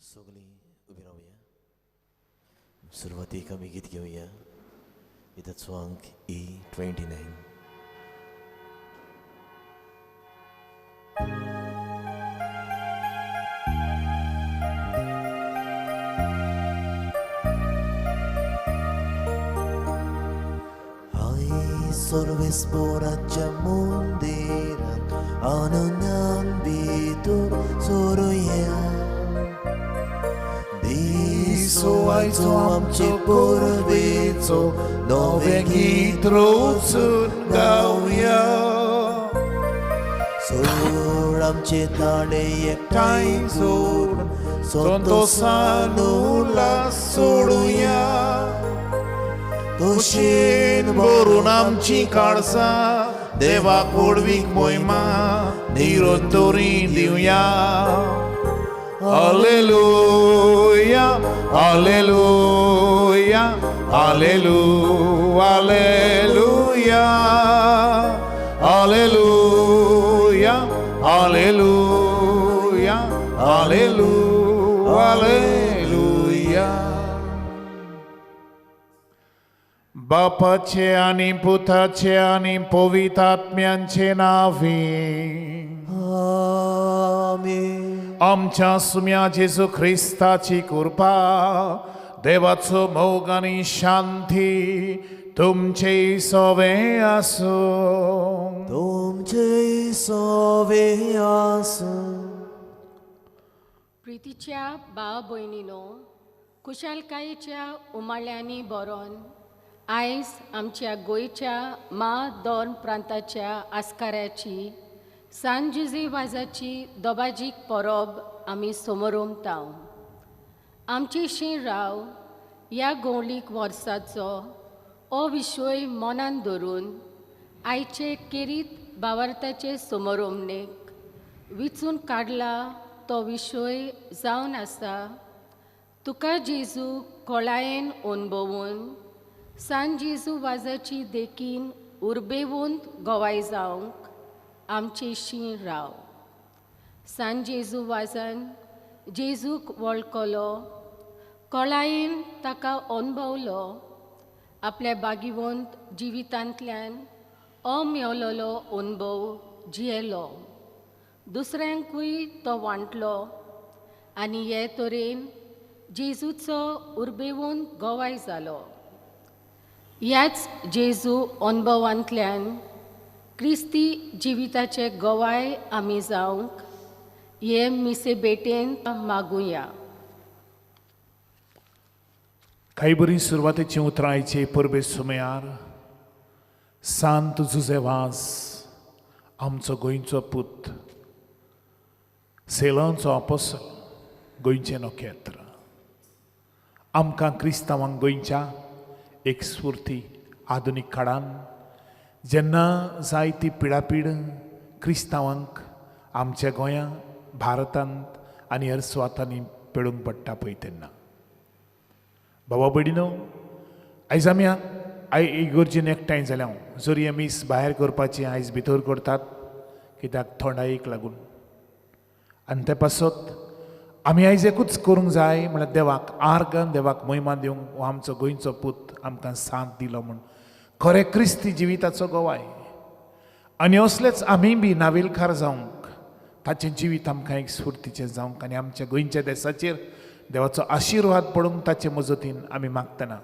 सगळीं उबी रावया. सुरवातीक आमी गीत घेवया. गीताचो अंक E29. हाय सर्वेस्पोराच्या मंदिरात आनंदान भितर सोरुया. दिसो आयचो आमचे परबेचो नवें गीत रोचून गावया. सोड आमचे ताळे एकठांय जोडून संतोसान उल्हास सोडुया. खोशेन भरून आमची काळसां देवाक व्हडवीक मोहिमा निरंतरी दिवया. Hallelujah, hallelujah, hallelujah, hallelujah, hallelujah, hallelujah. बापाचे आनी पुताचे आनी पवित्र आत्म्यांचे नांवे. आमेन. आमच्या सुम्या जेजू ख्रिस्ताची कृपा, देवाचो मोग आनी शांती तुमचे सवे आसूं. तुमचे सोवे आसूं. प्रितीच्या भाव भयणीनो, खुशालकायेच्या उमाळ्यांनी बरोवन आयज आमच्या गोंयच्या मा दोन प्रांताच्या आस्काराची सान जुजे वाजाची दोबाजीक परब आमी समोरमता. आमची शी राव ह्या गोंवलीक वर्साचो हो विशय मनान धरून आयचे केरीत बावार्थाचे समोरमणेक विचून काडला तो विशय जावन आसा तुका जेजू खोलायेन अणभवून सान जेजू वाजाची देखीन उर्बेवंत गोवाय जावंक आमचे शी राव. सान जेजू वाजान जेजूक वळखलो, खोलायेन ताका अणभवलो, आपल्या बागिवंत जिवितांतल्यान अमेवलेलो अणभव जियेलो, दुसऱ्यांकूय तो वांटलो आनी हे तरेन जेजूचो उर्बेवंत गोवाय जालो. ह्याच जेजू अणभवांतल्यान क्रिस्ती जिविताचे गोवाय आमी जावंक हे मिसे बेटेन मागुया. कांय बरी सुरवातेची उतरां आयचे परबे सुमयार सांत जुजे वाज आमचो गोंयचो पूत, सेलांचो आपोसल, गोंयचें नखेत्र, आमकां क्रिस्तांवांक गोंयच्या एक स्फूर्ती. आधुनीक काळान जेन्ना जायती पिडापीड क्रिस्तांवांक आमच्या गोंया, भारतांत आनी हेर सुवातांनी पेडूंक पडटा पळय तेन्ना बाबा भयणीनो, आयज आमी इगर्जेन एकठांय जाल्या. जरी हे मीस भायर करपाची आयज भितर करतात कित्याक थोंडायेक लागून, आनी ते पासत आमी आयज एकूच करूंक जाय म्हळ्यार देवाक आर्गान, देवाक महिमा दिवंक हो आमचो गोंयचो पूत आमकां साथ दिलो म्हूण खरें क्रिस्ती जिविताचो गोवाय. आनी असलेच आमी बी नावेलकार जावंक, ताचें जिवीत आमकां एक स्फुर्तीचें जावंक आनी आमच्या गोंयच्या देसाचेर देवाचो आशिर्वाद पडूंक ताचे मजतीन आमी मागतना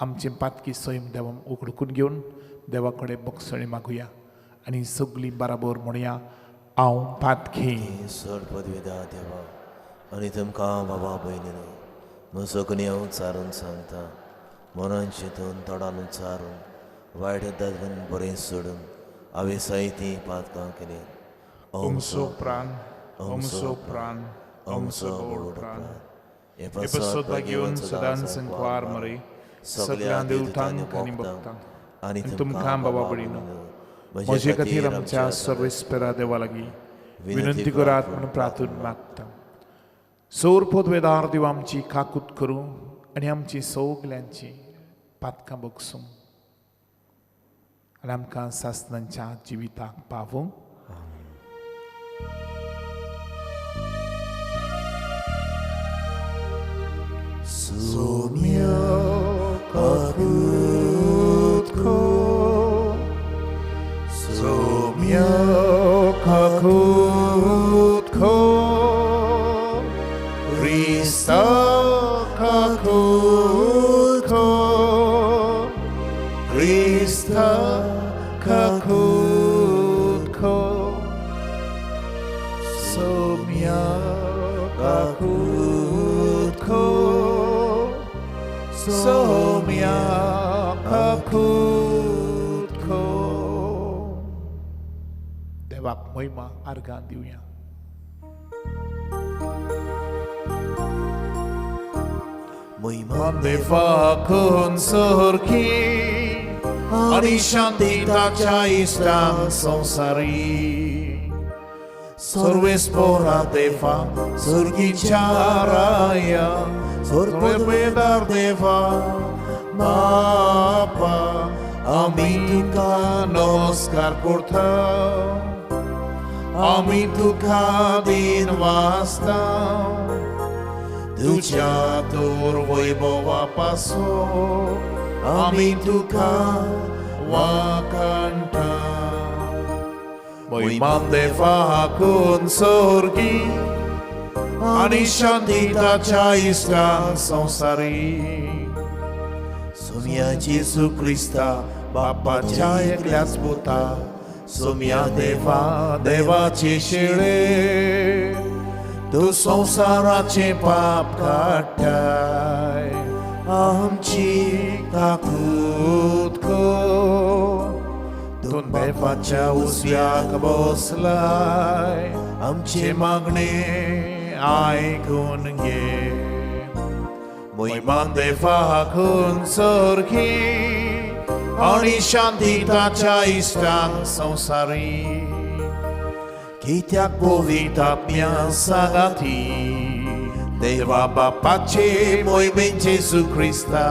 आमचें पातकी सैम देवा उकडकून घेवन देवा कडेन बक्षणी मागुया आनी सगळीं बराबर म्हणया, हांव पातकी. सर पदवेदा देवा आनी तुमकां बाबा भयणीनो म्हजो गुन्यांव उच्चारून सांगता, मनान चिंतून तोंडान उच्चारून वायट ददून बरें सोडून हांवें जायतीं पातकां केली. अमसो प्राण, अमसो प्राण, अमसो गोड प्राण, हे हे पासत घेवन सदांच संकवार मरे सगळ्या देवतांक आनी भक्तांक आनी आनी तुमकां बाबा भयणीनो म्हजे खातीर आमच्या सर्वेस्पेरा देवा लागीं विनंती करात म्हूण प्रार्थून मागता. सोर पोदवेदार देव आमची काकूत करूं आनी आमची सगल्यांची पातकां बगसूं आनी आमकां सासणांच्या जिविताक पावूं. सोम्या काकूत कर, सोम्या काकूत कर, क्रिस्ता काकूत कर, क्रिस्ता काकूत कर, सोम्या काकूत कर, सोम्या काकूत कर। देवाक महिमा आर्गां दिवया। महिमा देवाकून सोरकी आनी शांती ताच्या इश्टांक संवसारी, सर्वेस्पोरा देवा सुर्गीच्या राया, सर्वेदार देवा बापा, आमी तुका नमस्कार करता, आमी तुका दिन वाचता, तुज्या तोर वैभवा पासून आमी तुका वाखाणटा। महिमान देवाकून सोर्गी आनी शांती ताच्या इश्टांक संवसारी, सोम्या जेजू क्रिस्ता बापाच्या एकल्याच पुता, सोम्या देवा देवाचे शेळे, तूं संवसाराचें पाप काडटाय, आमची काकूत कर, तूं देवाच्या उजव्याक बसलाय, आमचे मागणे आयकून घे। महिमान देवाकून सोरकी आनी शांती ताच्या इश्टांक संवसारी, कित्याक पवित्र आत्म्या सांगाती, देवा बापाचे मोहिमेन जेजू क्रिस्ता,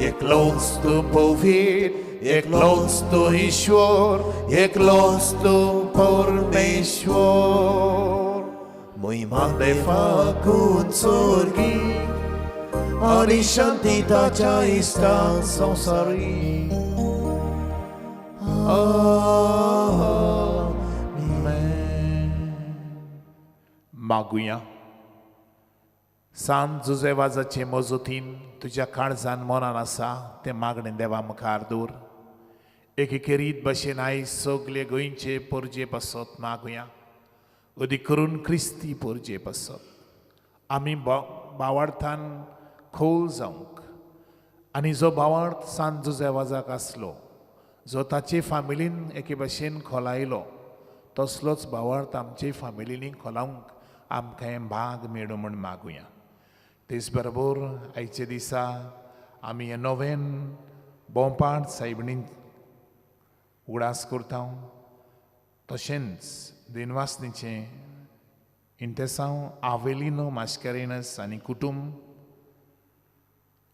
एकलोच तूं पवित्र, एकलोच तूं ईश्वर, एकलोच तूं परमेश्वर। महिमा देवाकून सोर्गी आनी शांती ताच्या इश्टांक संवसारी। आमेन। मागुया। सांत जुजे वाजाचे मजतीन तुज्या काळजान मनान आसा तें मागणें देवा मुखार दवर। एकेक रीत भशेन आयज सगळे गोंयचे पोरजे पासत मागुया, अदीक करून क्रिस्ती पोरजे पासत आमी भावार्थान खोल जावंक आनी जो भावार्थ सांत जुजे वाजाक आसलो, जो ताचे फामिलीन एके भशेन खोलायलो, तसलोच भावार्थ आमचे फामिलीनी खोलावंक आमकां हें भाग मेळूं म्हूण मागुया। तेच बरोबर आयच्या दिसा आमी हें नवेन बोंपाट सायबिणीन उगडास करता, तशेंच दिनवासनीचें इंतेसांव आवेलिनो मास्करेनस आनी कुटुंब,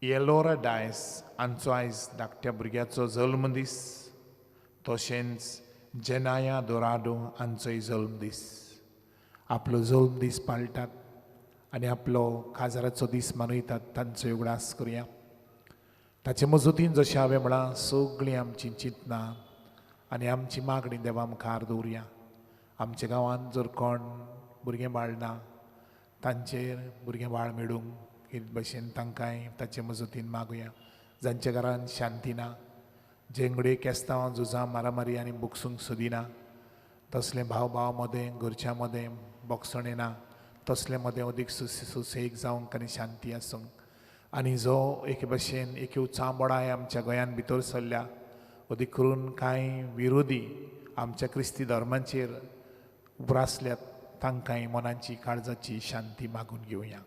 येलोरा डायस हांचो आयज धाकट्या भुरग्याचो जल्म दीस, तशेंच जेनाया दोराडो हांचोय जल्म दीस। आपलो जल्म दीस पाळटात आनी आपलो काजाराचो दीस मनयतात तांचो उगडास करुया। ताचे मजतीन जशें हांवें म्हळां, सगळीं आमचीं चिंतनां आनी आमची मागणी देवा मुखार दवरुया। आमच्या गांवांत जर कोण भुरगें बाळ ना तांचेर भुरगें बाळ मेळूंक एक भशेन तांकांय ताचे मजतीन मागुया। जांच्या घरान शांती ना, जेंगडे केस्तांव झुजां मारामारी आनी बोगसूंक सोदिना, तसलें भाव भाव मदें घरच्या मदें बोगसण येना, तसलें मदें अदीक सुसेग जावंक आनी शांती आसूंक। आनी जो एके भशेन एक चांबडाय आमच्या गोंयांत भितर सरल्या, अदीक करून कांय विरोधी आमच्या क्रिस्ती धर्माचेर उप्रासल्यात, तांकांय मनाची काळजाची शांती मागून घेवया।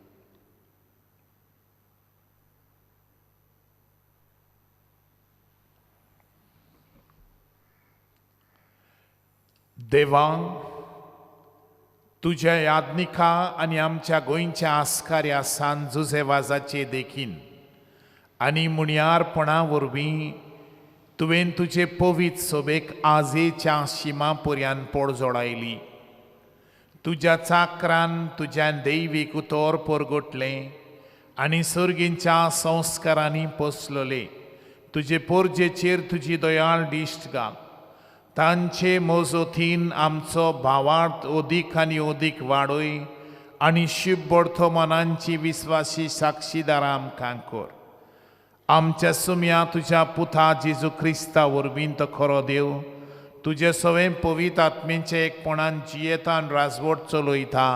देवा, तुज्या यादनिका आनी आमच्या गोंयच्या आस्काऱ्या सान जुजे वाजाचे देखीन आनी मुणयारपणा वरवीं तुवें तुजे पवित्र सोबेक आजेच्या शिमा पर्यान पोडजोडायली। तुज्या चाकरान तुज्या दैवीक उतर परगटलें आनी सर्गींच्या संस्कारांनी पोसलोले तुजे पोरजेचेर तुजी दयाळ दिश्ट घाल. तांचे मोजोतीन आमचो भावार्थ अदीक आनी अदीक वाडय आनी शिवबर्थो मनांची विस्वासी साक्षीदारां आमकां कर. आमच्या सुम्या तुज्या पुता जेजू क्रिस्ता वरवीं तो खरो देव तुजे सवें पवित्र आत्मेचे एकपणान जियेता आनी राजवट चलयता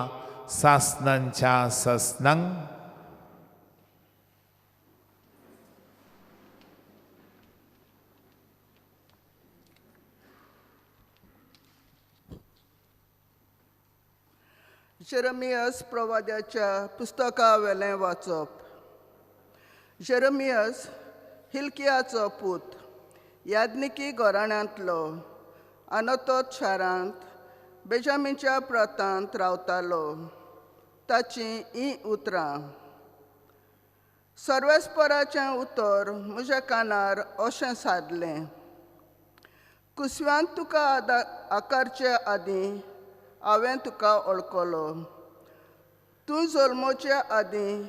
सासनांच्या सासनांक. जेरमियस प्रवाद्याच्या पुस्तका वेलें वाचप. जेरमियस हिल्कियाचो पूत, याज्ञिकी घराण्यांतलो, अनतोत शारांत बेजामीच्या प्रांतांत रावतालो. ताचीं हीं उतरां. सर्वेस्पराचें उतर म्हज्या कानार अशें सादलें, कुसव्यांत तुका आकारचे आदीं हांवें तुका वळखलो, तूं जल्मोचे आदीं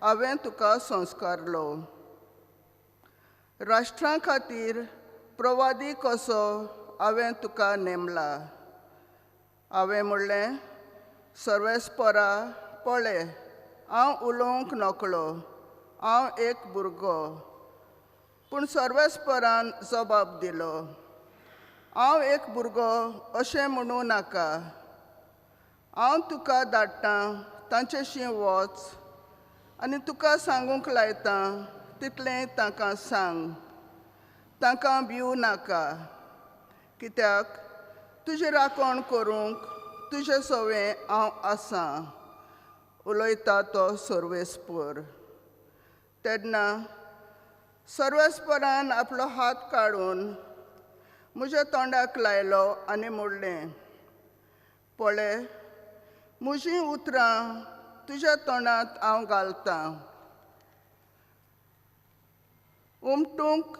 हांवें तुका संस्कारलो. राष्ट्रां खातीर प्रवादी कसो हांवें तुका नेमला. हांवें म्हणलें, सर्वेस्परा पळय, हांव उलोवंक नकळो, हांव एक भुरगो. पूण सर्वेस्परान जबाब दिलो, हांव एक भुरगो अशें म्हणूं नाका. हांव तुका धाडटां तांचेशी वच आनी तुका सांगूंक लायतां तितलें तांकां सांग. तांकां भिवू नाका, कित्याक तुजी राखण करूंक तुजे सवें हांव आसां, उलयता तो सर्वेस्पर. तेन्ना सर्वेस्परान आपलो हात काडून म्हज्या तोंडाक लायलो आनी म्हणलें, पळय म्हजीं उतरां तुज्या तोंडांत हांव घालतां. उमटूंक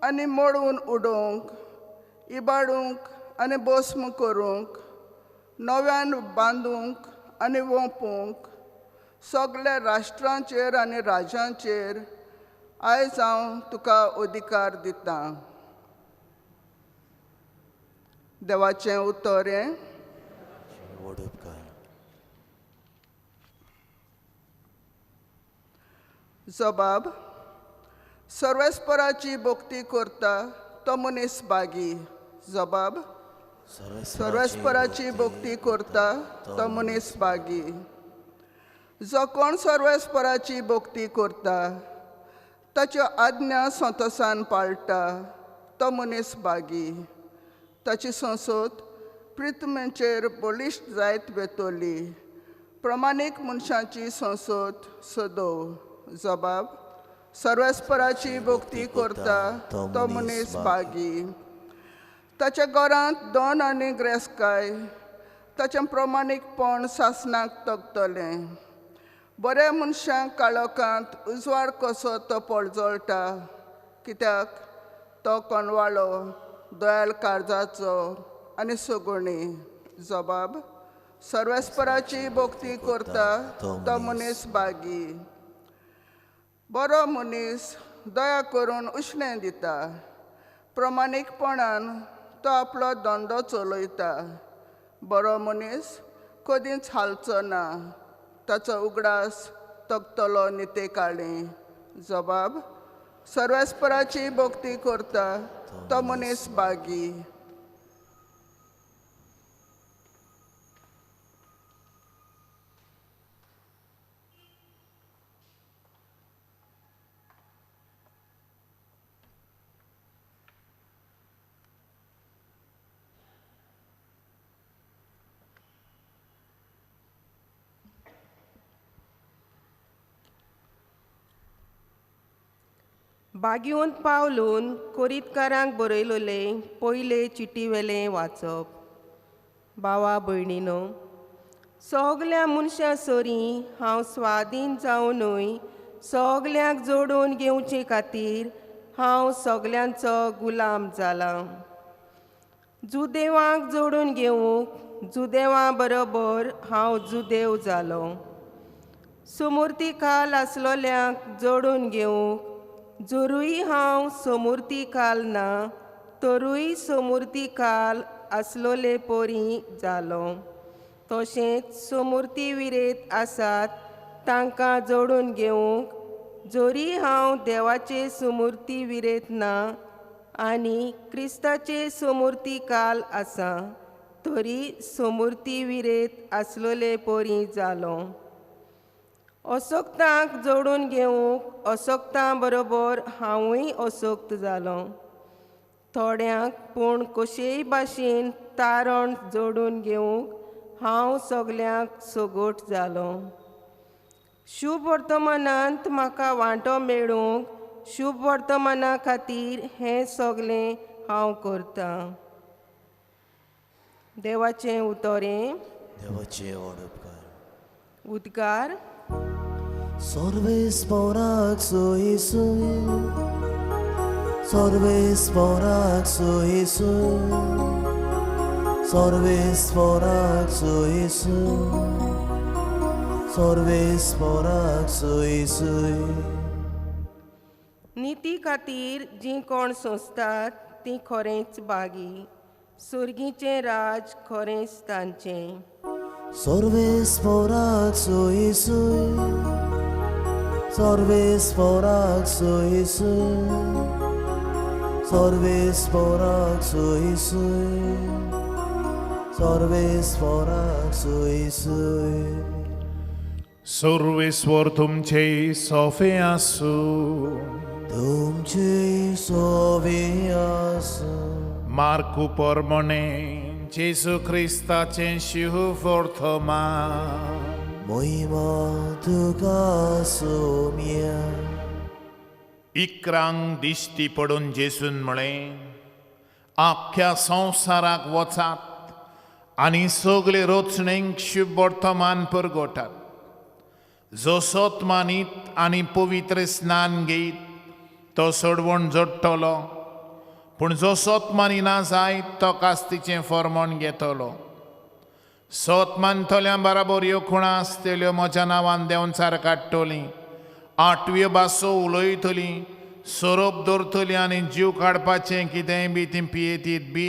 आनी मोडून उडोवंक, इबाडूंक आनी भस्म करूंक, नव्यान बांदूंक आनी वोंपूंक, सगल्या राष्ट्रांचेर आनी राज्यांचेर आयज हांव तुका अधिकार दितां. देवाचें उतर हें. जबाब. सर्वेस्पराची भक्ती करता तो मनीस बागी. जबाब. सर्वेस्पराची भक्ती करता तो मनीस बागी. जो कोण सर्वेस्पराची भक्ती करता, ताच्यो आज्ञा संतोसान पाळटा तो मनीस बागी. ताची संसद प्रितमेचेर बळिश्ट जायत वेतली. प्रमाणीक मनशाची संसद सदोव. जबाब. सर्वेस्पराची भक्ती करता तो मनीस बागी. ताच्या घरांत दोन आनी ग्रेसकाय, ताचें प्रमाणीकपण सासणाक तगतलें. बऱ्या मनशांक काळोखांत उजवाड कसो तो पळजळटा, कित्याक तो कोणवाळो, दयाळ काळजाचो आनी सगुणी. जबाब. सर्वेस्पराची भक्ती करता तो मनीस बागी. बरो मनीस दया करून उश्णें दिता, प्रमाणीकपणान तो आपलो धंदो चलयता. बरो मनीस कदींच हालचो ना, ताचो उगडास तगतलो निते काळी. जबाब. सर्वेस्पराची भक्ती करता तो मनीस बागी. बागीवंत पावलून कोरीतकारांक बरयलोले पयले चिटीवेलें वाचप. भावा भयणीनो, सगल्या मनशां सरी हांव स्वाधीन जावनूय सगल्यांक जोडून घेवचे खातीर हांव सगल्यांचो गुलाम जालां. जुदेवांक जोडून घेवंक जुदेवां बरोबर हांव जुदेव जालो. सोमुर्ती खाल आसलोल्यांक जोडून घेवंक जरूय हांव सोमुर्ती खाल ना तरूय सोमुर्ती खाल आसलोले पोरी जालो. तशेंच सोमुर्ती विरेत आसात तांकां जोडून घेवंक जरी हांव देवाचे सुमूर्ती विरेत ना आनी क्रिस्ताचे सोमुर्ती काल आसा तरी सोमुर्ती विरेत आसलोले पोरी जालो. असक्तांक जोडून घेवंक असक्तां बरोबर हांवूय असक्त जालो. थोड्यांक पूण कशेय भाशेन तारण जोडून घेवंक हांव सगल्यांक सगट जालो. शुभ वर्तमानांत म्हाका वांटो मेळूंक शुभ वर्तमाना खातीर हें सगलें हांव करतां. देवाचें उतरें. देवाचें उपकार. उद्गार. सर्वेस्पोराक सोय सोय, सर्वेस्पोराक सोय सोय, सर्वेस्पोराक सोय सोय, सर्वेस्पोराक सोय सोय. निती खातीर जीं कोण सोंसतात तीं खरेंच बागी, सुर्गीचें राज खरेंच तांचें. सर्वेस्पोराक सोय सोय, सर्वेस्पोराक सोय सोय, सर्वेस्पोराक सोय सोय, सर्वेस्पोराक सोय सोय. सर्वेस्वर तुमचे सोफे आसूं. तुमचे सोवे आसूं. मार्कू परमणे जेजू क्रिस्ताचें शिव वर्तमान. महिमा तुका सोम्या. इकरांक दिश्टी पडून जेजून म्हळें, आख्ख्या संवसाराक वचात आनी सगळे रचणेक शुभ वर्तमान परगटात. जो सत मानीत आनी पवित्र स्नान घेयत तो सोडवण जोडटलो, पूण जो सत मानिना जायत तो कास्तीचें फॉर्मण घेतलो. सत मानतल्या बराबर ह्यो खुणां आसतल्यो, म्हज्या नांवान देंवचार काडटलीं, आठव्यो भासो उलयतलीं, सोरोप दवरतलीं आनी जीव काडपाचें कितेंय बी तीं पियेतीत बी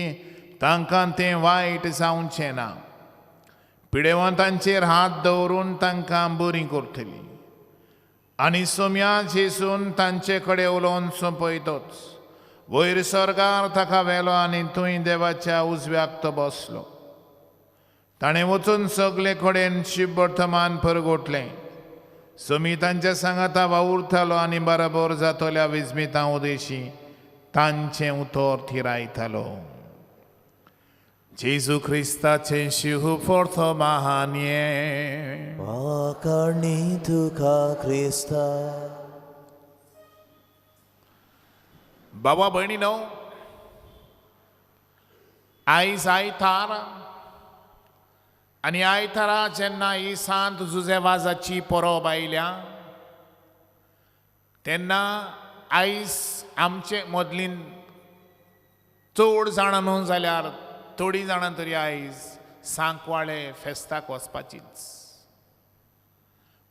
तांकां तें वायट जावचें ना. पिडेवंतांचेर हात दवरून तांकां बरीं करतलीं. आनी सोम्या जेजून तांचे कडेन उलोवन सोंपयतोच वयर सर्गार ताका व्हेलो आनी थंय देवाच्या उजव्याक तो बसलो. ताणें वचून सगले कडेन शिव वर्तमान परगोटलें. सोमी तांच्या सांगाता वावुरतालो आनी बराबर जातल्या विस्मितां उदेशी तांचें उतर थिरायतालो. जेजू क्रिस्ताचें शिव वर्तमान हें. वाखाणी तुका क्रिस्ता. बाबा भयणीनो, आयज आयतार आनी आयतारा जेन्ना ही सांत जुजे वाजाची परब आयल्या तेन्ना आयज आमचे मदलीं चड जाणां न्हू जाल्यार थोडीं जाणां तरी आयज सांकवाळे फेस्ताक वचपाचीच.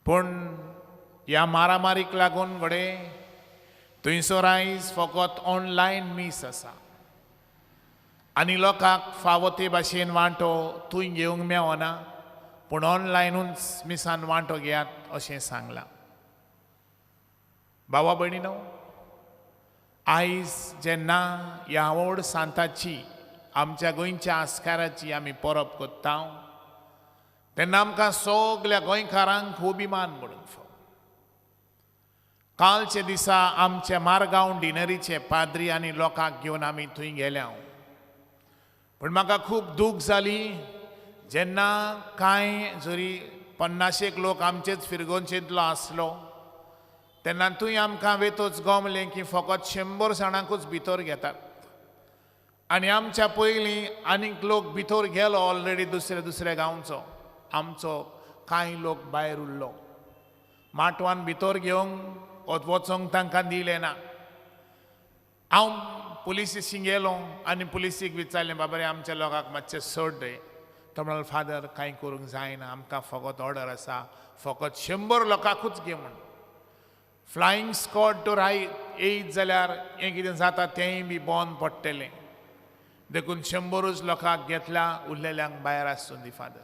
पूण ह्या मारामारीक लागून घडये थंयसर आयज फकत ऑनलायन मीस आसा आनी लोकांक फावो ते भाशेन वांटो थंय घेवंक मेळना, पूण ऑनलायनूच मिसान वांटो घेयात अशें सांगलां. बाबा भयणीनो, आयज जेन्ना ह्या व्हड सांताची आमच्या गोंयच्या आस्काराची आमी परब करता तेन्ना आमकां सगल्या गोंयकारांक अभिमान म्हणूंक फाव. कालच्या दिसा आमच्या मारगांव डिनरीचे पाद्री आनी लोकांक घेवन आमी थंय गेल्या, पूण म्हाका खूब दूख जाली जेन्ना कांय जरी 50 लोक आमचेच फिरगोंचेंतलो आसलो तेन्ना थंय आमकां वेतोच गमलें की फकत 100 जाणांकूच भितर घेतात आनी आमच्या पयलीं आनीक लोक भितर गेलो ऑलरेडी दुसऱ्या दुसऱ्या गांवचो, आमचो कांय लोक भायर उरलो. माटवान भितर घेवंक वचोंक तांकां दिलें ना. हांव पुलिसेशी गेलो आनी पुलिसीक विचारलें, बाबा रे आमच्या लोकांक मातशें सोड रे, तो म्हणलो, फादर, कांय करूंक जायना, आमकां फकत ऑर्डर आसा, फकत 100 लोकांकूच घे म्हूण. फ्लायींग स्कॉड तर येयत जाल्यार हें कितें जाता तेंय बी बंद पडटलें, देखून 100ूच लोकांक घेतल्या, उरलेल्यांक भायर आसूं दी फादर.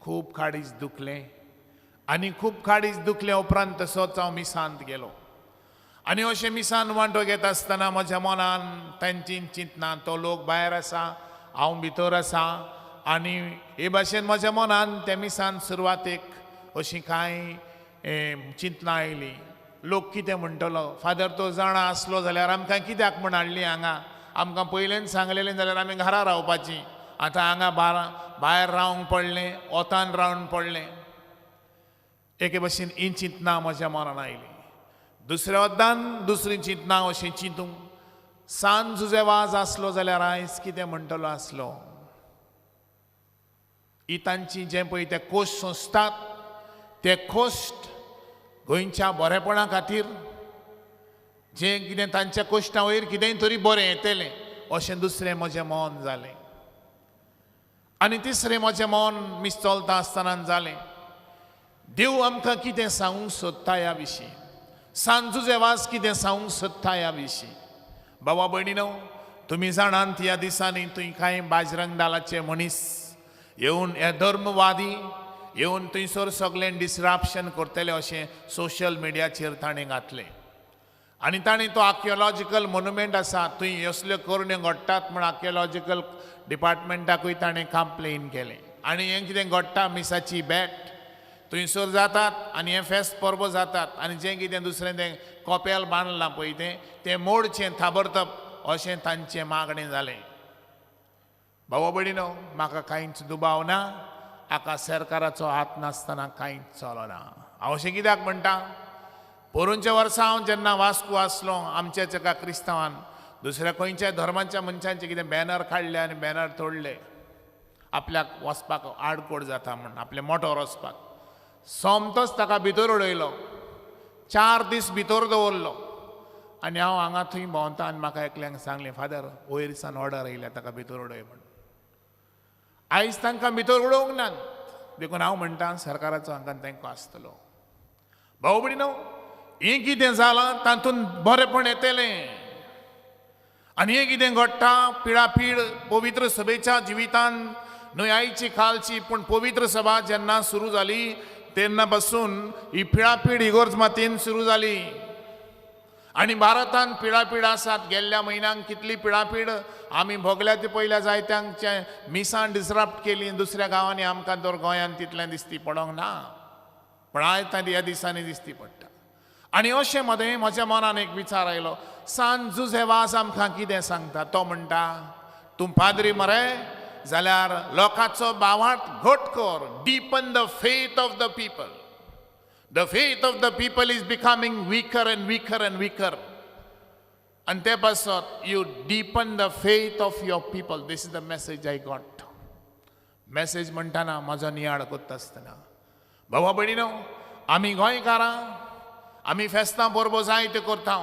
खूब काडीच दुखलें आनी खूब काडीच दुखलें उपरांत तसोच हांव मिसांत गेलो. आनी अशें मिसान वांटो घेता आसतना म्हज्या मनान तांची चिंतना, तो लोक भायर आसा, हांव भितर आसा, आनी हे भाशेन म्हज्या मनान त्या मिसान सुरवातेक अशीं कांय चिंतनां आयलीं. लोक कितें म्हणटलो, फादर तो जाणा आसलो जाल्यार आमकां कित्याक म्हूण हाडली हांगा, आमकां पयलेंच सांगलेलें जाल्यार आमी घरा रावपाचीं, आतां हांगा भायर रावंक पडलें, ओतान रावंक पडलें. एके भाशेन ही चिंतनां म्हज्या मनान आयली. दुसऱ्या वद्दान दुसरी चिंतनां अशें चिंतूंक, सांज जुजे वाज आसलो जाल्यार आयज कितें म्हणटलो आसलो. ही तांची जें पळय ते कोश्ट सोंसतात ते कोश्ट गोंयच्या बरेपणा खातीर, जें कितें तांच्या कोश्टा वयर कितेंय तरी बरें येतलें अशें दुसरें म्हजें मन जालें. आनी तिसरें म्हजें मन मीस चलता आसतना जालें, देव आमकां कितें सांगूंक सोदता ह्या विशीं, सांजू वाज कितें सांगूंक सोदता ह्या विशीं. बाबा भयणीनो, तुमी जाणात ह्या दिसांनी थंय कांय बाजरंग दलाचे मनीस येवन, हे धर्मवादी येवन थंयसर सगळें डिसराप्शन करतले अशें सोशल मिडियाचेर ताणें घातलें. आनी ताणें तो आर्कियोलॉजिकल मोनुमेंट आसा थंय असल्यो करण्यो घडटात म्हूण आर्कियोलॉजिकल डिपार्टमेंटाकूय ताणें कंप्लेन केलें. आनी हें कितें घडटा, मिसाची भेट थंयसर जातात आनी हें फेस्त परबो जातात आनी जें कितें दुसरें तें कोपेल बांदलां पळय तें तें मोडचें थाबरतप अशें तांचें मागणें जालें. भावा भयणीनो, म्हाका कांयच दुबाव ना, हाका सरकाराचो हात नासतना कांयच चलना. हांव अशें कित्याक म्हणटा, पोरूंच्या वर्सा हांव जेन्ना वास्को आसलो, आमच्याच एका क्रिस्तांवान दुसऱ्या खंयच्याय धर्माच्या मनशांचे कितें बॅनर काडले आनी बॅनर तोडले, आपल्याक वचपाक आडकोड जाता म्हूण, आपलें मोटोर वचपाक. सोमतोच ताका भितर उडयलो, 4 दीस भितर दवरलो. आनी हांव हांगा थंय भोंवता आनी म्हाका एकल्यांक सांगलें, फादर वयर सान ऑर्डर आयल्या ताका भितर उडय म्हूण. आयज तांकां भितर उडोवंक ना, देखून हांव म्हणटा सरकाराचो हांकां तेंको आसतलो. भाव भयणीनो, हें कितें जालां तातूंत बरेंपण येतलें. आनी हें कितें घडटा, पिळापीळ पवित्र सभेच्या जिवितान न्हय आयची कालची, पूण पवित्र सभा जेन्ना सुरू जाली तेन्ना पासून ही पिळापीळ इगोर्ज मातयेन सुरू जाली. आनी भारतान पिळापीळ आसात, गेल्ल्या म्हयन्यांक कितली पिळापीळ आमी भोगल्या ती पयल्या जायत्यांचे मिसां डिसरप्ट केली दुसऱ्या गांवांनी, आमकां तर गोंयांत तितलें दिसती पडोंक ना, पूण आयज ह्या दिसांनी दिसती पडटा. आनी अशें मदें म्हज्या मनान एक विचार आयलो, सांत जुझे वाज आमकां कितें सांगता, तो म्हणटा तूं पाद्री मरे जाल्यार लोकांचो भावार्थ घट कर, deepen the faith of the people. The faith of the people is becoming weaker and weaker and weaker. आनी ते पासत you deepen the faith of your people. This is the message I got. Message म्हणटाना म्हजो नियाळ करता आसतना, भावा भयणीनो, आमी गोंयकारां, आमी फेस्तां परबो जायत्यो करता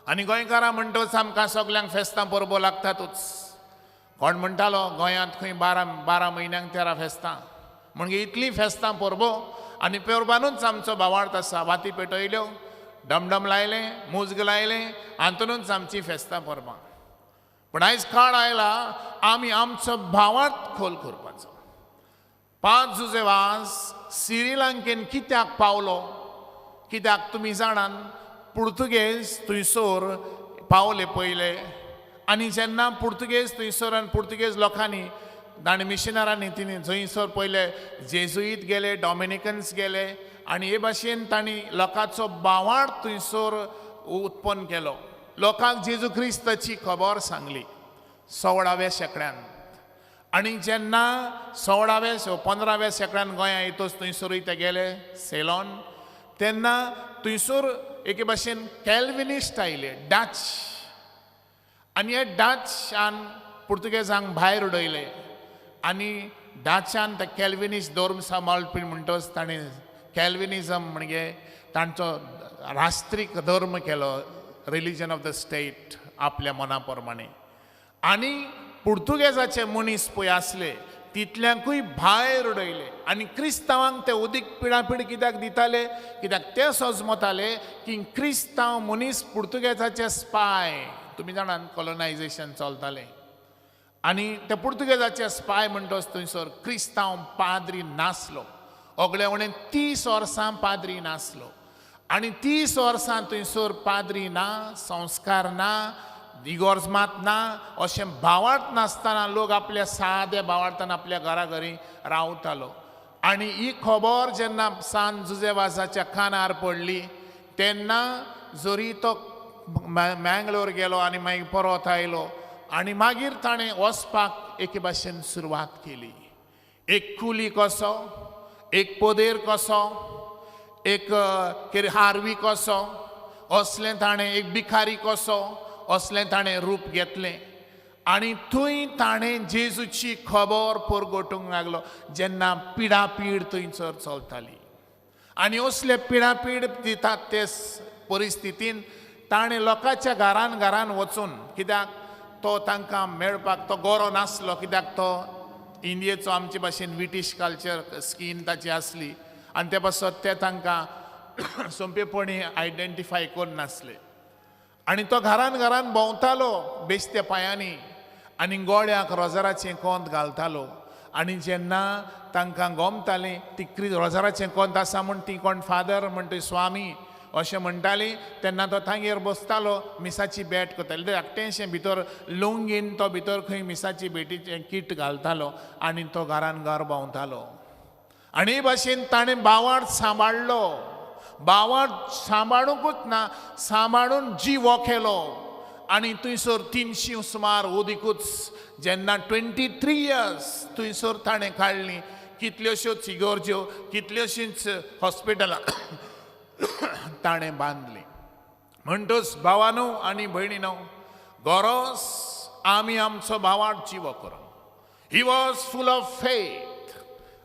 आनी गोंयकारां म्हणटच आमकां सगल्यांक फेस्तां परबो लागतातूच. कोण म्हणटालो गोंयांत खंय 12 म्हयन्यांक 13 फेस्तां, म्हणजे इतलीं फेस्तां परबो आनी परबानूच आमचो भावार्थ आसा. वाती पेटयल्यो, डमडम लायलें, मुजग लायलें, हातूनच आमची फेस्तां परबां. पूण आयज काळ आयला आमी आमचो भावार्थ खोल करपाचो. 5 जुझे वाज श्रीलंकेन कित्याक पावलो, कित्याक तुमी जाणान पुर्तुगेज थंयसर पावले पयले. आनी जेन्ना पुर्तुगेज थंयसर आनी पुर्तुगेज लोकांनी ताणें मिशनरांनी तिणी जंयसर पयले जेजुईत गेले, डॉमिनिकन्स गेले, आनी हे भाशेन तांणी लोकांचो भावार्थ थंयसर उत्पन्न केलो. लोकांक जेजू क्रिस्ताची खबर सांगली 16व्या शेंकड्यांत. आनी जेन्ना 16व्या 15व्या शेंकड्यान गोंया येतच थंयसरूय ते गेले सेलॉन, तेन्ना थंयसर एके भाशेन कॅल्विनिस्ट आयले, डच. आनी हे डचान पुर्तुगेजांक भायर उडयले आनी डचान ते कॅल्विनिस्ट धर्म सांबाळपी म्हणटच ताणें कॅल्विनिजम म्हणजे तांचो राष्ट्रीक धर्म केलो, रिलिजन ऑफ the state आपल्या मना प्रमाणे. आनी पुर्तुगेजाचे मनीस पळय आसले तितल्यांकूय भायर उडयले. आनी क्रिस्तांवांक ते उदीक पिडापीड कित्याक दिताले? कित्याक ते सजमताले की क्रिस्तांव मनीस पुर्तुगेजाचे स्पाय. तुमी जाणात कॉलोनायझेशन चलतालें आनी ते पुर्तुगेजाचे स्पाय म्हणटच थंयसर क्रिस्तांव पाद्री नासलो. सगळे उणें 30 वर्सां पाद्री नासलो आनी 30 वर्सां थंयसर पाद्री ना, संस्कार ना, इगोर्ज मात ना, अशें भावार्थ नासतना लोक आपल्या साद्या भावार्थान आपल्या घरा घरी रावतालो. आनी ही खबर जेन्ना सान जुजे वाजाच्या कानार पडली तेन्ना जरी तो मँगलोर गेलो आनी मागीर परत आयलो आनी मागीर ताणें वचपाक एके भाशेन सुरवात केली. एक कुली कसो, एक पदेर कसो, एक हारवी कसो, असलें ताणें एक भिखारी कसो असलें ताणें रूप घेतलें आनी थंय ताणें जेजूची खबर परगटूंक लागलो जेन्ना पिडापीड थंयसर चलताली. आनी असले पिडापीड दितात ते परिस्थितीन ताणें लोकांच्या घरान घरान वचून, कित्याक तो तांकां मेळपाक तो गोरो नासलो, कित्याक तो इंडियेचो आमचे भाशेन ब्रिटीश कल्चर स्कीन ताची आसली आनी ते पासत ते तांकां सोंपेपणी आयडेंटिफाय करनासले. आनी तो घरान घरान भोंवतालो बेश्त्या पांयांनी आनी गोळ्याक रोजराचें कोंत घालतालो. आनी जेन्ना तांकां गोमतालें ती रोजराचें कोंत आसा म्हूण ती कोण फादर म्हणटा स्वामी अशें म्हणटाली तेन्ना तो तांगेर बसतालो, मिसाची भेट करतालो. धाकटेंशें भितर लुंगीन तो भितर खंय मिसाची भेटीचें किट घालतालो आनी तो घरान घर भोंवतालो. आनी हे भाशेन ताणें भावार्थ सांबाळ्ळो. भावार्थ सांबाळुंकूच ना, सांबाळून जिवो केलो. आनी थंयसर 300 सुमार उदीकूच जेन्ना 23 इयर्स थंयसर ताणें काडलीं. कितल्योश्योच इगोर्ज्यो, कितल्योशींच हॉस्पिटलां ताणें बांदलीं. म्हणटच भावानू आनी भयणीनो, गरज आमी आमचो भावार्थ जिवो करूंक. He was full of faith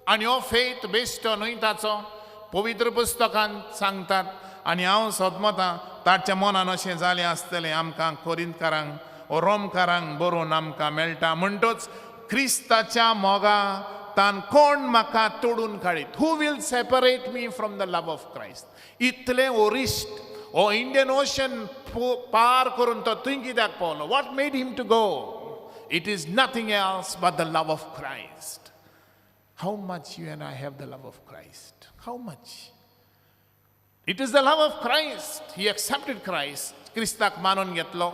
आनी हो फेथ बेश्टो न्हय ताचो, पवित्र पुस्तकांत सांगतात. आनी हांव सदमतां ताच्या मनान अशें जालें आसतलें आमकां कोरिंतकारांक वो रोमकारांक बरोवन आमकां मेळटा. म्हणटच क्रिस्ताच्या मोगा तान कोण म्हाका तोडून काडीत? Who will separate me from the love of Christ? इतलें ओरिश्ट हो इंडियन ओशन पार करून तो थंय कित्याक पावलो? What made him to go? It is nothing else but the love of Christ. How much you and I have the love of Christ? How much? It is the love of Christ. He accepted Christ. क्रिस्ताक मानून घेतलो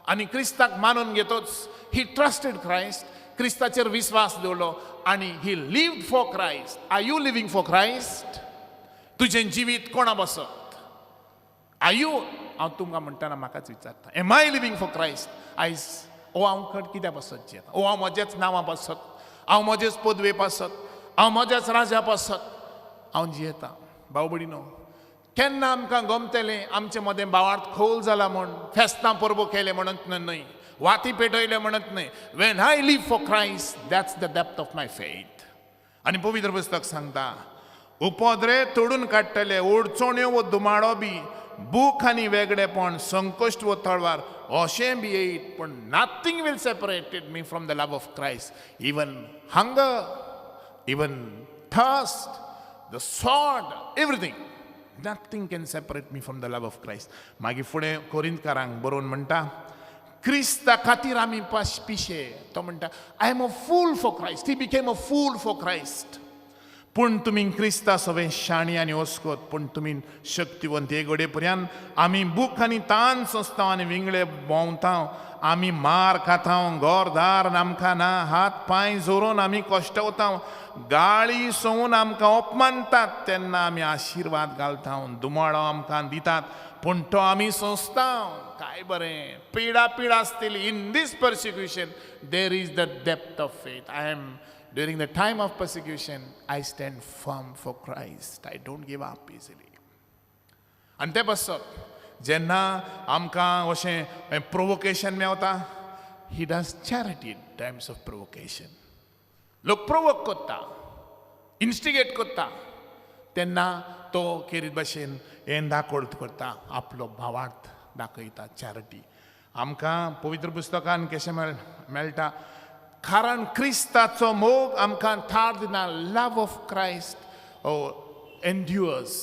आनी क्रिस्ताक मानून घेतोच ही trusted Christ. क्रिस्ताचेर विस्वास दवरलो आनी he lived for Christ. Are you living for Christ? तुजें जिवीत कोणा बसत? Are you? हांव तुमकां म्हणटना म्हाकाच विचारता, am I living for Christ? आयज ओ हांव खड कित्याक बसत जियेता? ओ हांव म्हज्याच नांवा पासत, हांव म्हजेच पदवे पासत, हांव म्हज्याच राजा पासत हांव जियेता. भाव भयणीनो, केन्ना आमकां गमतलें आमचे मदें भावार्थ खोल जाला म्हूण? फेस्तां परबो केले म्हणत न्हय, वाती पेटयले म्हणत न्हय. When I live for Christ, that's the depth of my faith. आनी पवित्र पुस्तक सांगता, उपद्रे तोडून काडटले, अडचण्यो वो दुमाळो बी, भूक आनी वेगळेपण, संकश्ट वो तळवार अशें बी येयत, पूण nothing will separated me from the love of Christ. Even hunger, even thirst, the sword, everything, nothing can separate me from the love of Christ. मागीर फुडें कोरिंतकारांक बरोवन म्हणटा, क्रिस्ता खातीर आमी पिशे. तो म्हणटा, I am a fool for Christ. He became a fool for Christ. पूण तुमी क्रिस्ता सगळें शाणी आनी ओस्कोत, पूण तुमी शक्तिवंत. हे घडये पर्यंत आमी भूक आनी तान सोंसता आनी विंगळे भोंवता, आमी मार खाता, घरदार आमकां ना, हात पांय जोरून आमी कश्टवता, गाळी सोवून आमकां अपमानतात तेन्ना आमी आशिर्वाद घालता, दुमाळो आमकां दितात पूण तो आमी सोंसता. काय बरें पिडा पिडा आसतली. In this persecution there is the depth of faith. I am during the time of persecution, I stand firm for Christ. I don't give up easily. आनी ते पासत जेन्ना आमकां अशें प्रोवोकेशन मेवता, he does charity in times of provocation. लोक provoke करता, instigate करता, तेन्ना तो केरीत भाशेन हें दाखोवत करता, आपलो भावार्थ दाखयता, चॅरिटी. आमकां पवित्र पुस्तकान कशें मेळटा, कारण क्रिस्ताचो मोग आमकां थार दिना. Love of Christ endures.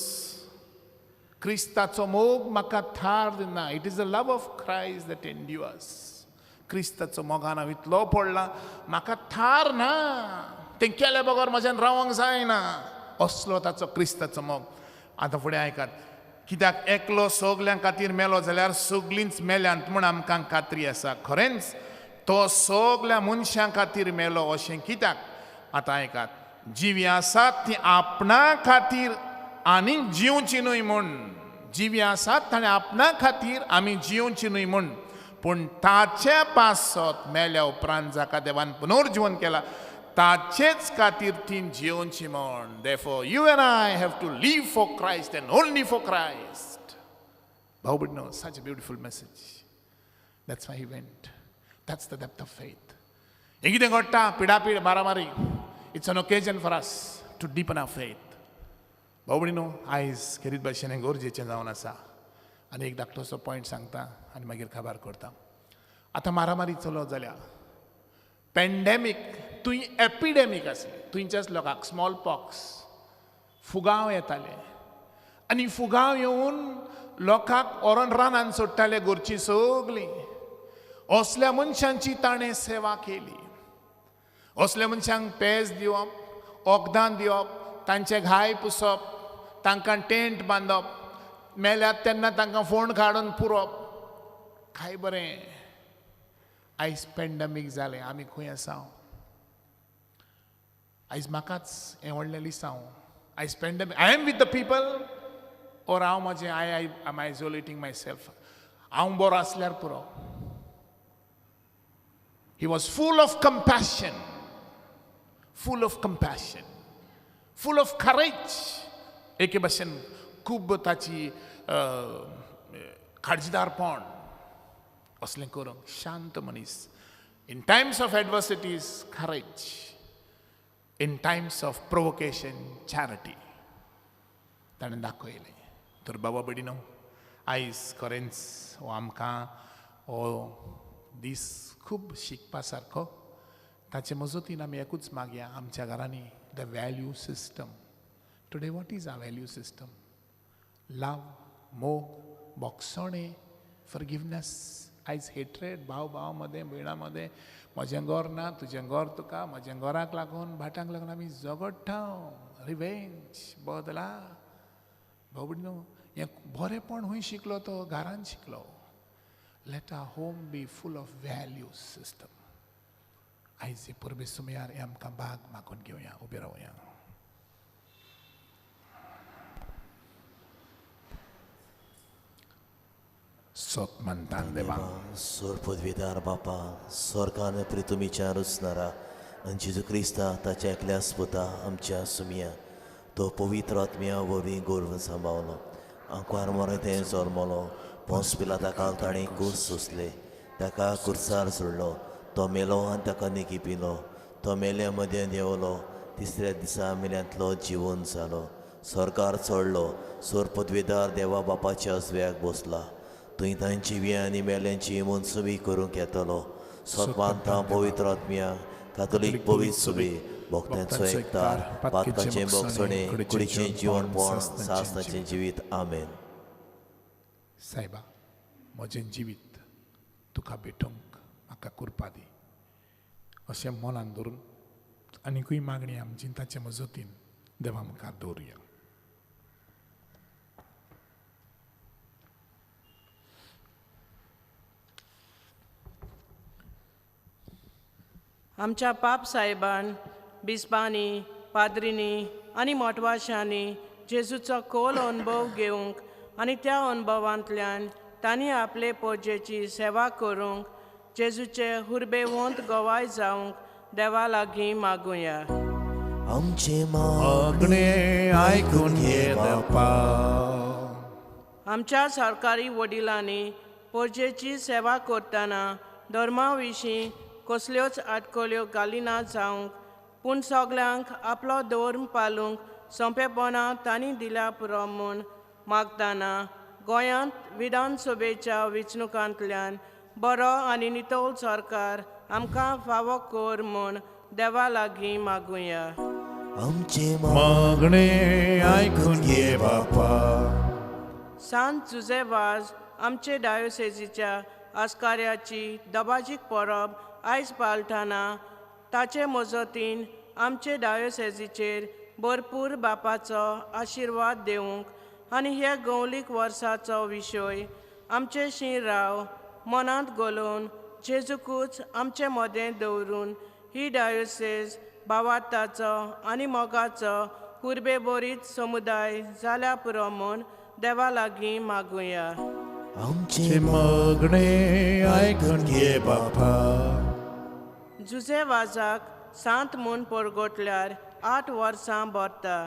क्रिस्ताचो मोग म्हाका थार दिना. It is the love of Christ that endures. क्रिस्ताचो मोगान हांव इतलो पडला, म्हाका थार ना, तें केल्या बगर म्हज्यान रावंक जायना, असलो ताचो क्रिस्ताचो मोग. आतां फुडें आयकात, कित्याक एकलो सगल्यां खातीर मेलो जाल्यार सगलींच मेल्यांत म्हूण आमकां खात्री आसा. खरेंच तो सगल्या मनशां खातीर मेलो अशें कित्याक? आतां आयकात, जिवी आसात ती आपणा खातीर आनीक जिवची न्हय म्हूण, जिवी आसात ताणें आपणा खातीर आमी जिवची न्हय म्हूण, पूण ताचे पासत मेल्या उपरांत जाका देवान पुनर्जिवन केला ताचेच खातीर ती जिवची म्हूण. Therefore you and I have to live for Christ and only for Christ. भाऊ भयणीनो, such a beautiful message. That's why he went. That's the depth of faith. हें कितें घडटा, पिडापीड, मारामारी, it's an occasion for us to deepen our faith. भाऊ भयणीनो, आयज खेरीत भाशेन हें गरजेचें जावन आसा. आनी एक धाकटोसो पॉयंट सांगता आनी मागीर खबर करता. आतां मारामारी चलत जाल्या, पेंडेमीक, थंय एपिडेमीक आसली, थंयच्याच लोकांक स्मॉल पॉक्स, फुगांव येताले आनी फुगांव येवन लोकांक व्हरोन रानान सोडटाले घरचीं सगलीं. असल्या मनशांची ताणें सेवा केली. असल्या मनशांक पेज दिवप, वखदां दिवप, तांचे घाय पुसप, तांकां टेंट बांदप, मेल्यात तेन्ना तांकां फोण काडून पुरोवप. काय बरें. आयज पेंडमीक जालें, आमी खंय आसा? आयज म्हाकाच हें व्हडलें लिसांव. आयज pandemic, I am with the people or हांव म्हजें I am isolating myself. हांव बरो आसल्यार पुरो. He was full of compassion, full of compassion, full of courage. एके भाशेन खूब ताची काळजीदारपण असलें करूंक. शांत मनीस. In times of adversities courage, in times of provocation charity ताणें दाखयलें. तर बाबा भयणीनो, आयज खरेंच हो आमकां हो दीस खूब शिकपा सारको. ताचे मजतीन आमी एकूच मागया आमच्या घरांनी, the value system. Today what is our value system? Love, मोग, बोगसणें, फॉरगिवनेस. आयज हेट्रेड, भाव भाव मदें, भयणां मदें, म्हजें घर ना तुजें घर तुका, म्हजें घराक लागून भाटांक लागून आमी झगडटा, रिवेंज, बदला. भाव भयणीनो, हें बरेंपण खंय शिकलो? तो घरान शिकलो. Let our home be full of value system. आयज हे परबे सुमयार हें आमकां भाग मागून घेवया. उबे रावया. सोत मानता देवा, सोर पदवीदार बापा, स्वर्गान प्रितुमीच्या रुचणारा आनी जेजू क्रिस्ता ताच्या एकल्याच पुता आमच्या सुमया, तो पवित्र आत्म्या वरवीं गोरव सांबावलो, आंकवार मरे तें जल्मलो, पोंस पिलाता ताणें कूस सोंसले, ताका कुर्सार सोडलो, तो मेलो आनी ताका निकी पिलो, तो मेल्या मदें देंवलो, तिसऱ्या दिसा मेल्यांतलो जिवन जालो, स्वर्गार चडलो, सोर पदवीदार देवा बापाच्या उजव्याक बसला, थंय तांची आनी मेल्यांची मनसुबी करूंक येतलो. सतमानता पवित्र आत्म्या, कातोलीक पवित्र सुबी, भक्तांचो एकतार, पातकाचें भोगसणें, कुडीचें जिवनपण, सासणाचें जिवीत. आमेन. सायबा, म्हजें जिवीत तुका भेटोवंक म्हाका कृपा दी अशें मनान धरून आनीकूय मागणी आमची ताचे मजतीन देवा मुखार दवरुया. आमच्या पाप साहेबान, बिस्पांनी, पाद्रींनी आनी मोटवाशांनी जेजूचो खोल अणभव घेवंक आनी त्या अणभवांतल्यान तांणी आपले पोजेची सेवा करूंक जेजूचे हुर्बेवंत गवाय जावंक देवा लागीं मागुया. आमचें मागणें आयकून घे बापा. आमच्या सरकारी वडिलांनी पोजेची सेवा करतना धर्मा विशीं कसल्योच आटकल्यो घालिना जावंक, पूण सगल्यांक आपलो धर्म पालूंक सोंपेपणां तांणी दिल्या पुरो म्हूण मागतना गोंयांत विधानसभेच्या वेंचणुकांतल्यान बरो आनी नितळ सरकार आमकां फावो कर म्हूण देवा लागीं मागुया. आमचे मागणे आयकून घे बापा. सांत जुजे वाज आमचे डायोसेजीच्या आस्काऱ्याची दबाजीक परब आयज पाळटाना ताचे मजतीन आमचे डायोसेजीचेर भरपूर बापाचो आशिर्वाद दिवंक आनी हे गवलीक वर्साचो विशय आमचे शी राव मनांत घालून जेजूकूच आमचे मदें दवरून ही डायोसेज भावार्थाचो आनी मोगाचो कुर्बेबरीत समुदाय जाल्या पुरो म्हूण देवा लागीं मागुया. आमचे मागणे आयकून घे बापा. जुजे वाजाक सांत म्हूण परगटल्यार 8 वर्सां भरता.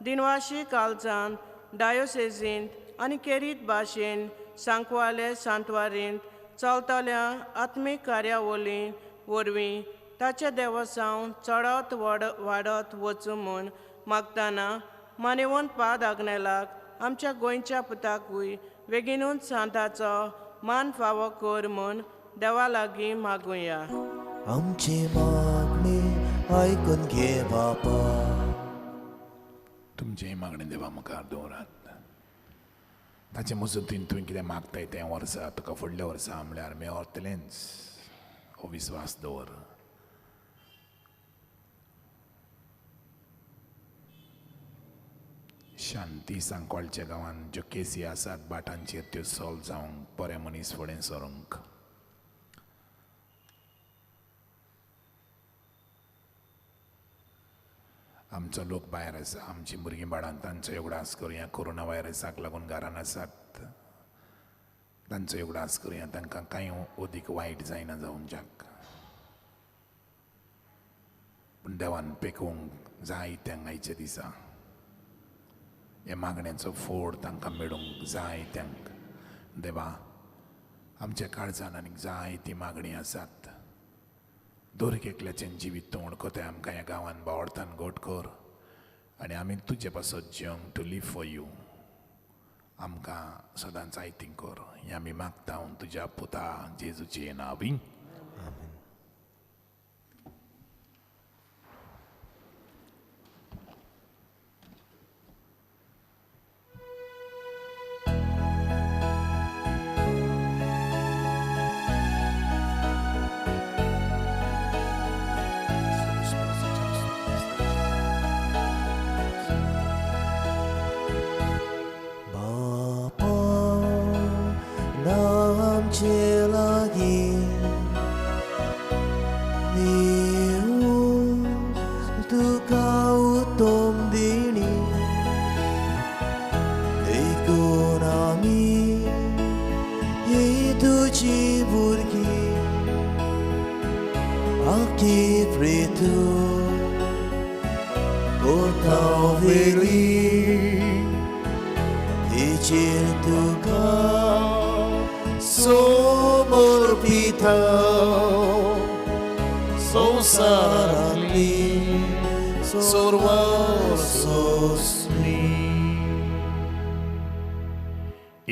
दिनवाशी कालजान डायोसेजींत आनी केरीत भाशेन सांकवाले सांतवारींत चलतल्या आत्मीक कार्यावळी वरवीं ताचें देवसांव चडत वाडत वचूं म्हूण मागतना मानेवंत पाद आग्नेलाक आमच्या गोंयच्या पुताकूय बेगीनूच सांताचो मान फावो कर म्हूण देवा लागीं मागुया. आमचे मागणे आयकून घे बापा. तुमचें मागणें देवा मुखार दवरात. ताचे मजतीन तुवें कितें मागताय तें वर्सा तुका फुडल्या वर्सा म्हळ्यार मेळतलेंच. हो विस्वास दवर. शांती सांकवाळच्या गांवांत ज्यो केसी आसात भाटांचेर त्यो सोल्व जावंक बरे मनीस फुडें सरूंक. आमचो लोक भायर आसा, आमची भुरगीं बाळां तांचो उगडास करुया. कोरोना व्हायरसाक लागून घरान आसात तांचो उगडास करुया. तांकां कांय अदीक वायट जायना जावंच्याक, पूण देवान पेकोवंक जाय तेंक आयच्या दिसा. ह्या मागण्याचो फोड तांकां मेळूंक जाय तेंक. देवा आमच्या काळजान आनीक जाय ती मागणी आसात. दर एकल्याचें जिवीत तूं वळखताय. आमकां ह्या गांवान बावडतान गोट कर आनी आमी तुजे पासत जिवंक टू लीव फॉर you आमकां सदांच आयतींग कर. हें आमी मागता तुज्या पुता जेजूचे नांवी.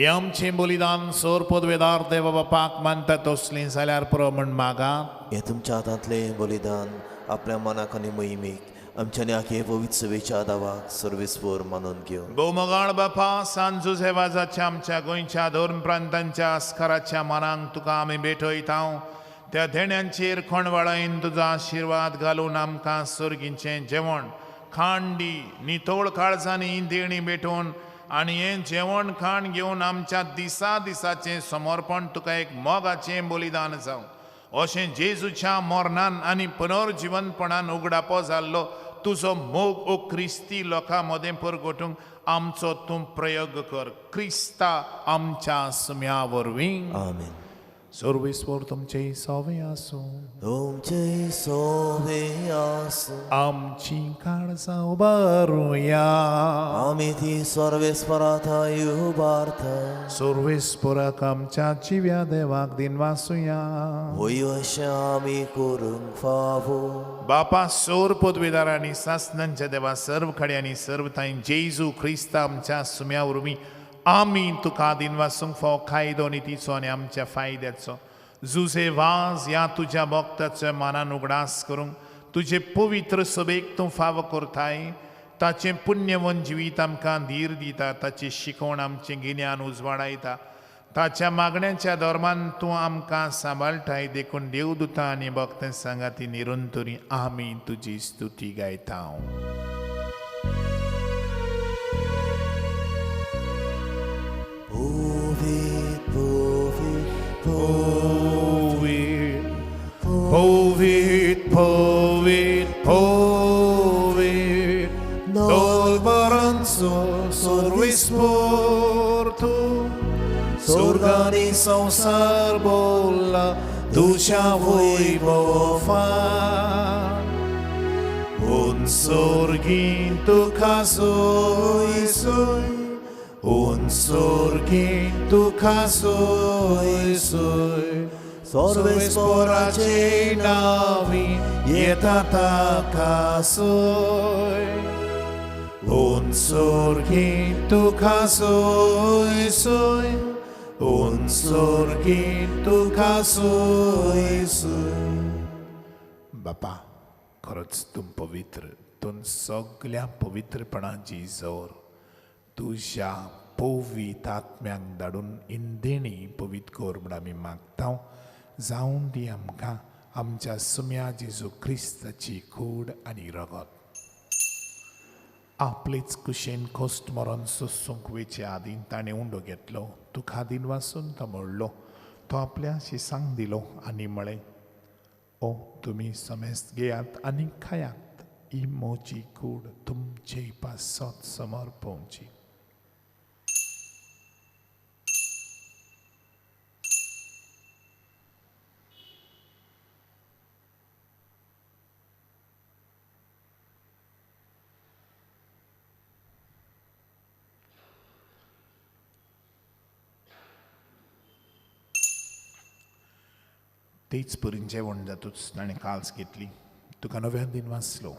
आमचें बलिदान सोर पदवेदार देवा बापाक मानता तसलीं जाल्यार पुरो म्हण मागा. हें तुमच्या हातांतलें बलिदान आपल्या मनाक आनी मोहिमेक आमच्यानी आखे पवित्र सभेच्या दावाक सर्वेस्पर मानून घेवन. भोवमगाळ बापा सांत जुजे वाजाच्या आमच्या गोंयच्या धर्म प्रांतांच्या आस्काराच्या मनांक तुका आमी भेटयता. त्या धेण्यांचेर खणवाळायन तुजो आशिर्वाद घालून आमकां सर्गीचें जेवण खाण दी. नितळ काळजांनी देणी भेटोवन आनी हें जेवण खाण घेवन आमच्या दिसा दिसाचें समर्पण तुका एक मोगाचें बलिदान जावं. अशें जेजूच्या मरणान आनी पुनर्जिवनपणान उगडापो जाल्लो तुजो मोग ओ क्रिस्ती लोकां मदें परगटूंक आमचो तूं प्रयोग कर. क्रिस्ता आमच्या सुम्या वरवीं. आमेन. सर्वेस्पर तुमचे सोवे आसूं. तुमचे सोवे आसूं. आमची काळजां उबारुया. आमी ती सर्वेस्परा थंय उबारता. सर्वेस्पराक आमच्या जिव्या देवाक दिनवासुया. वय अशें आमी करूंक फावो. बापा सोर पदवेदार आनी सासनांच्या देवा सर्व कडेन आनी सर्व थांय जेजू क्रिस्ता आमच्या सुम्या वरवीं आमी तुका दिनवासूंक फावो कायदो नितीचो आनी आमच्या फायद्याचो. जुजे वाज ह्या तुज्या भक्ताच्या मानान उगडास करूंक तुजे पवित्र सभेक तूं फावो करताय. ताचें पुण्यवन जिवीत आमकां धीर दिता, ताची शिकवण आमचें गिन्यान उजवाडायता. ताच्या मागण्याच्या धर्मान तूं आमकां सांबाळटाय, देखून देवदूता आनी भक्तां सांगाती निरंतरी आमी तुजी स्तुती गायता. Povit, povit, povit, Dolbaranzo sorvis portu, Sorgani संसार बोला तुझ्या वैभवान. Un sorgin तुका सोय सोय, Un sorgin तुका सोय सोय, सर्वेस्पोराचे नावी येता ताका सोय. Un sorgin तुका सोय सोय, Un sorgin तुका सोय सोय. बापा, खरोच तूं पवित्र, तूं सगल्या पवित्रपणाची जोर तुज्या पवित्र आत्म्याक धाडून इंदेणी पवित्र कर म्हूण आमी मागता. जावं दी आमकां आमच्या सुम्या जेजू क्रिस्ताची कूड आनी रगत. आपलेच कुशेन कोस्ट मरण सोसूंक वेचे आदीं ताणें उंडो घेतलो, तुका दिन वासून तो मोडलो, तो आपल्या शिसांक दिलो आनी म्हळें, ओ तुमी समेस्त घेयात आनी खायात, ही म्हजी कूड तुमचे पासत समर्पोवची. तेच परीन जेवण जातूच ताणें काल्स घेतली, तुका नव्यान दिन वाचलो,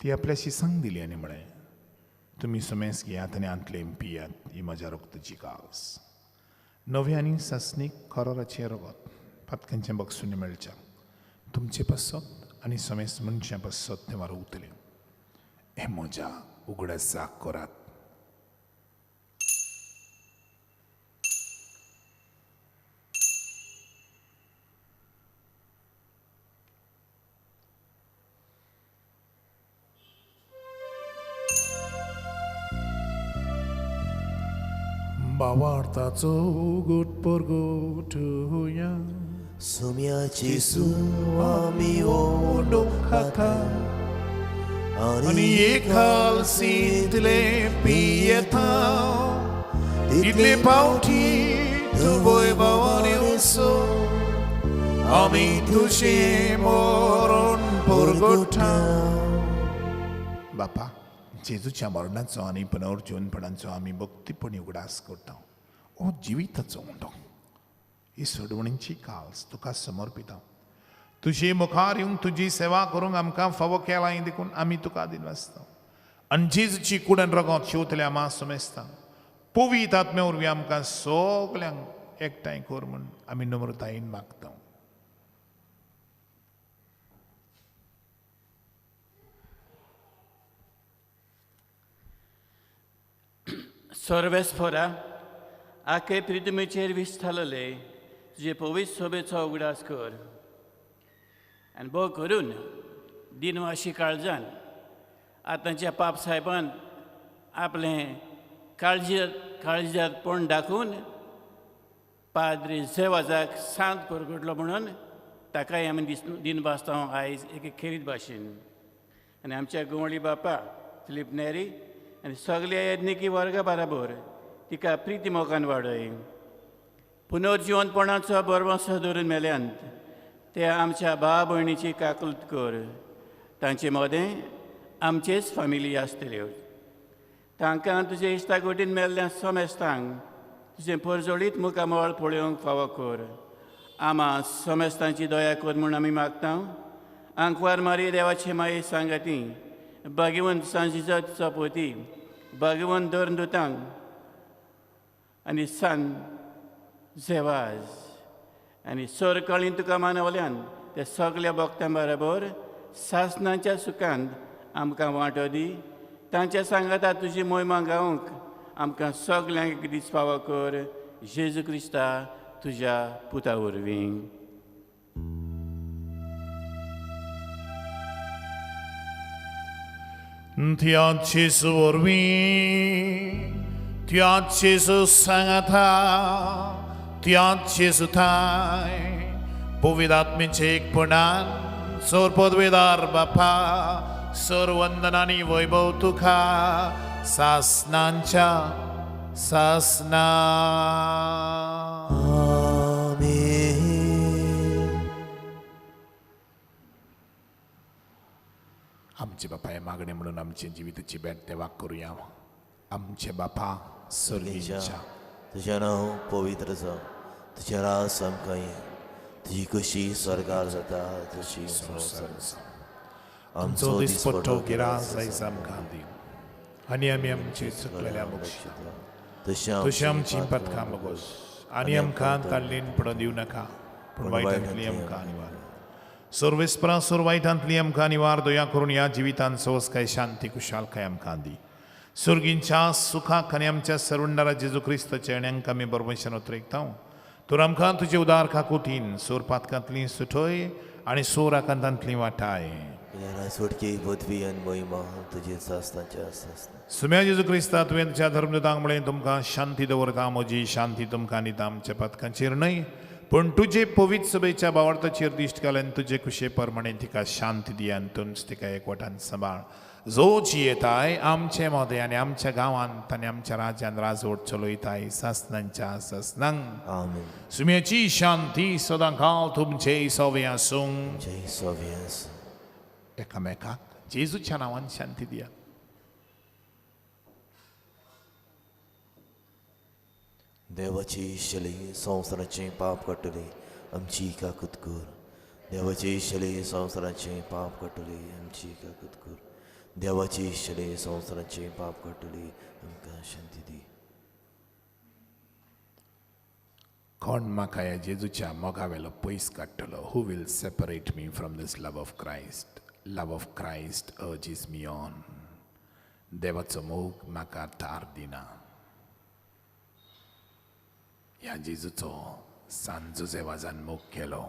ती आपल्या शिसांक दिली आनी म्हळें, तुमी सुमेस घेयात आनी आंतलें पियात, ही म्हज्या रक्ताची काल्स, नव्या आनी सासणीक खरोराचें रगत पातकांचें बक्षून मेळच्या तुमचे पासत आनी समेस मनशां पासत तें वारवतलें. हें म्हज्या उगडासाक करात. भावार्थाचो उगट परगटुया, सुम्याची आमी ओंडो खाता आनी एकालसींतले पियेता, तितले पावटी तूं वैभवान येवचो, आमी तुजें मरण परगटा. बापा, जेजूच्या मरणाचो आनी पुनर्जीवनपणाचो आमी भक्तीपणी उगडास करता. ओ जिविताचो उंडो, ही सोडवणीची काल्स तुका समर्पिता. तुजे मुखार येवंक तुजी सेवा करूंक आमकां फावो केलां देखून आमी तुका दिनवासता. आनी जेजूची कुडन रगत शेवतल्या आमा समेस्ता पवित्र आत्म्या वरवीं आमकां सगल्यांक एकठांय कर म्हूण आमी नम्रतायेन मागता. सर्वेस्फोरा, आखे प्रितमेचेर विस्तारले तुजे पवित्र सोबेचो उगडास कर आनी बो करून दिनवाशी काळजान आतांच्या पाप साहेबान आपलें काळजांतपण दाखोवन पाद्री झेवाजाक सांत परगटलो म्हणून ताकाय आमी दिनवासता आयज एके खेरीत भाशेन. आनी आमच्या गवळी बापा फिलीप नेरी आनी सगल्या यज्ञिकी वर्गा बराबर तिका प्रिती मोगान वाडय. पुनर्जिवनपणाचो बरवंसो धरून मेल्यांत ते आमच्या भाव भयणीची काकूत कर, तांचे मदें आमचेच फामिली आसतल्यो. तांकां तुजे इश्टागोटीन मेल्ल्या समेस्तांक तुजें परजळीत मुखामळ पळोवंक फावो कर. आमा समेस्तांची दया कर म्हूण आमी मागता. आंकवार मारी देवाची माये सांगाती भाग्यवंत सांजिचो पोती भाग्यवंत धरून दुतांक आनी सान झेवाज आनी सरकाळीन तुका मानवल्यान त्या सगल्या भक्तां बरोबर सासणाच्या सुखांत आमकां वांटो दी. तांच्या सांगाता तुजी मोहिमा गावंक आमकां सगल्यांक दीस फावो कर, जेजू क्रिस्ता तुज्या पुता वरवीं. त्याच जेजू वरवीं, त्याच जेजू सांगाता, त्याच जेजू थांय पवित्र आत्म्याचे एकपणान सोर पदवेदार बापा सोर वंदनानी वैभव तुका सासनांच्या सासना. आमचे बापा हे मागणे म्हणून आमचे जिविताची भेट देवाक करुया. आमचे बापा सर्गीच्या, तुझें नांव पवित्र जावं, तुजें राज आमकां ये, तुजी कशी स्वर्गार जाता तशी संवसारार जावं. आमचो दिसपट्टो गिरास आयज आमकां दी आनी आमी आमचे चुकलेल्या बक्षिता तशें आमची पथकां बगोस आनी आमकां ताल्लीन पडोवन दिवं नाका, पूण वायटांतली आमकां निवार. सर्वेस्परा सोर वायटांतली आमकां निवार. दया करून ह्या जिवितान सवसकाय शांती कुशालकाय आमकां दी. सुर्गींच्या सुखाक आनी आमच्या सरवंडारा जेजू क्रिस्ताच्या येण्यांक आमी बरबशान उतरेकता. तर आमकां तुजे उदार काकुतीन सोर पातकांतली सुठय आनी सोर आकांतांतली वाटाय. सुटकी पृथ्वी आनी महिमा तुजी सासनाच्या सासना. सुम्या जेजू क्रिस्ता, तुवें तुज्या धर्मदूतांक म्हळें, तुमकां शांती दवरता, म्हजी शांती तुमकां दिता. आमच्या पातकांचेर न्हय पूण तुजे पवित्र सभेच्या बावडताचेर दिश्ट घाल आनी तुजे कुशे प्रमाणे तिका शांती दी आनी तुमच तिका एकवटान सांबाळ. जो जियेताय आमचे मदें आनी आमच्या गांवांत आनी आमच्या राज्यान राजवट चलयताय सासनांच्या सासनांक. आमेन. सुम्याची शांती सदां काळ तुमचे सवे आसूं. जय सवे आसूं. एकामेकाक जेजूच्या नांवान शांती दिया. देवाची शली संवसाराचें पाप काडटली आमची काकूत कर. देवाची शली संवसाराचें पाप काडटली आमची काकूत कर. देवाची शली संवसाराचें पाप काडटली आमकां शांती दी. कोण म्हाका ह्या जेजूच्या मोगावेलो पयस काडटलो? Who will separate me from this love of Christ? Love of Christ urges me on. देवाचो मोग म्हाका थार दिना. ह्या जेजूचो सांजो जेवाजान मोग केलो,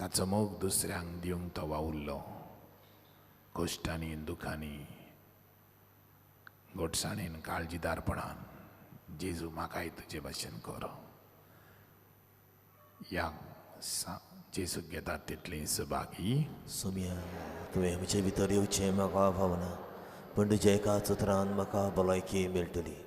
ताचो मोग दुसऱ्यांक दिवंक तो वावुरलो. कश्टांनी दुखांनी गोडसाणेन काळजीदारपणान जेजू म्हाकाय तुजे भाशेन कर. ह्या जेजूक घेतात तितलीं सुभागी. सोम्या, तुवें म्हजे भितर येवचें म्हाका फावना, पूण तुज्या एका चत्रान म्हाका भलायकी मेळटली.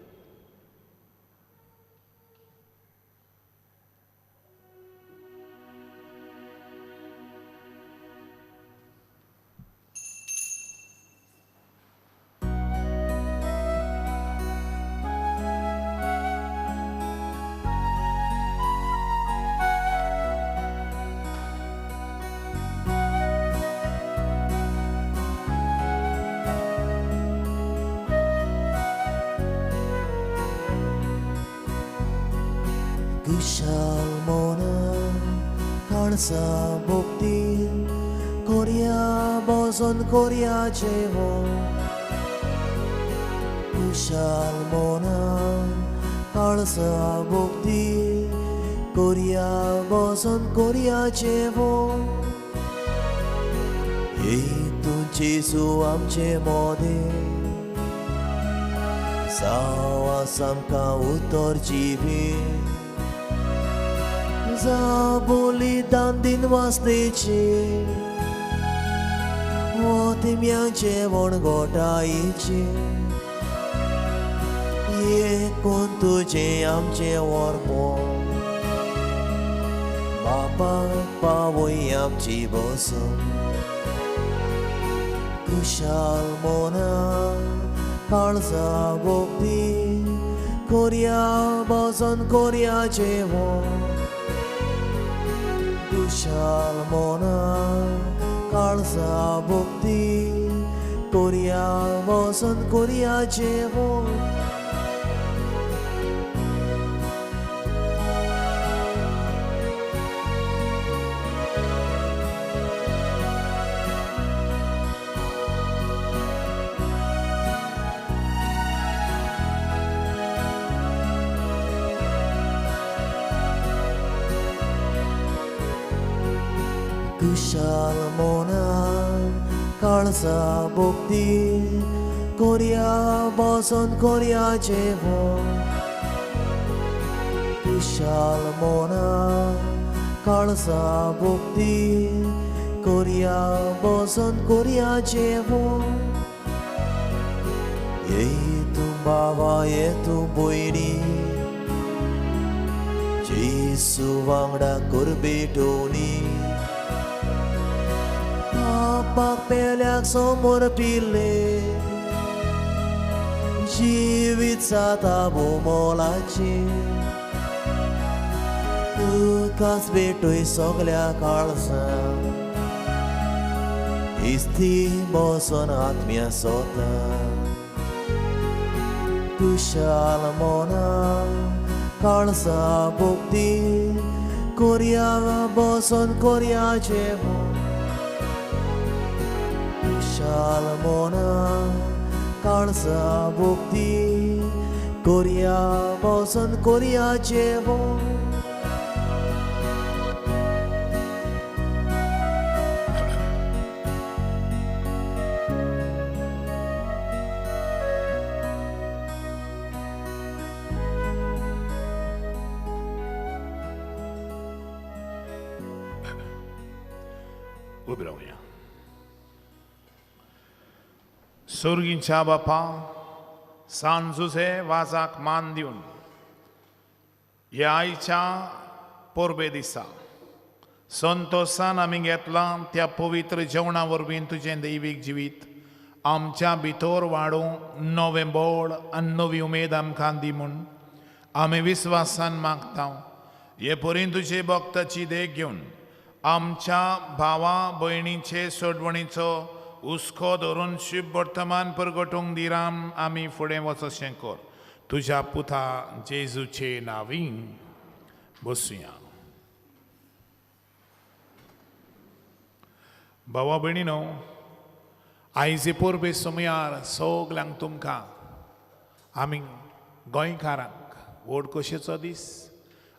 कुशाल मना काळसा भोक्ती कोरया बसोन कोरया जेवण. कुशाल मना काळसा भोक्ती कोरया बसोन कोरया जेवण. हे तुमचे सु आमचे मोदे सावा आमकां उतर जिवी बोली दान वासनेची तिम्यांचे वणगोटायेची कोण तुजें आमचें व्हरपण बापाक पावय आमची बसून कुशाल मना काळजा भोगती कोरया बसून कोरया जेवण कुशाल मना काळजा भोगती कोरया बसून कोरया जेवण. कुशाल मोनान काळसा भोक्ती कोरया बसोन कोरया जेवण कुशाल मोनान काळसा भोक्ती कोरया बसोन कोरया जेवण ये तूं बाबा ये तूं भयणी जेसू वांगडा कर भेटोवणी पापाक पेल्याक समोर पिल्ले जिवीत जाता भोमोलाचें तुकाच भेटय सगल्या काळसां इस्ती बसोन आत्म्या सोता कुशाल मोना काळसा भोक्ती कोरया बसोन कोरया जेवण कुशाल मोना काळसा भोक्ती कोरया बसोन कोरया जेवण. उबी रावया. सोर्गींच्या बापा सान जुझे वाजाक मान दिवन ह्या आयच्या परबे दिसा संतोसान आमी घेतलां त्या पवित्र जेवणा वरवीं तुजें दैवीक जिवीत आमच्या भितर वाडोवंक नवें बळ आनी नवी उमेद आमकां दी म्हूण आमी विस्वासान मागता. हे परीन तुजे भक्ताची देख घेवन आमच्या भावा भयणीचे सोडवणीचो हुस्को धरून शिव वर्तमान परगटूंक दिराम आमी फुडें वचशें कर तुज्या पुता जेजूचे नांवी. बसुया. भावा भयणीनो, आयज परबे समयार सगल्यांक तुमकां आमी गोंयकारांक व्हड खोशयेचो दीस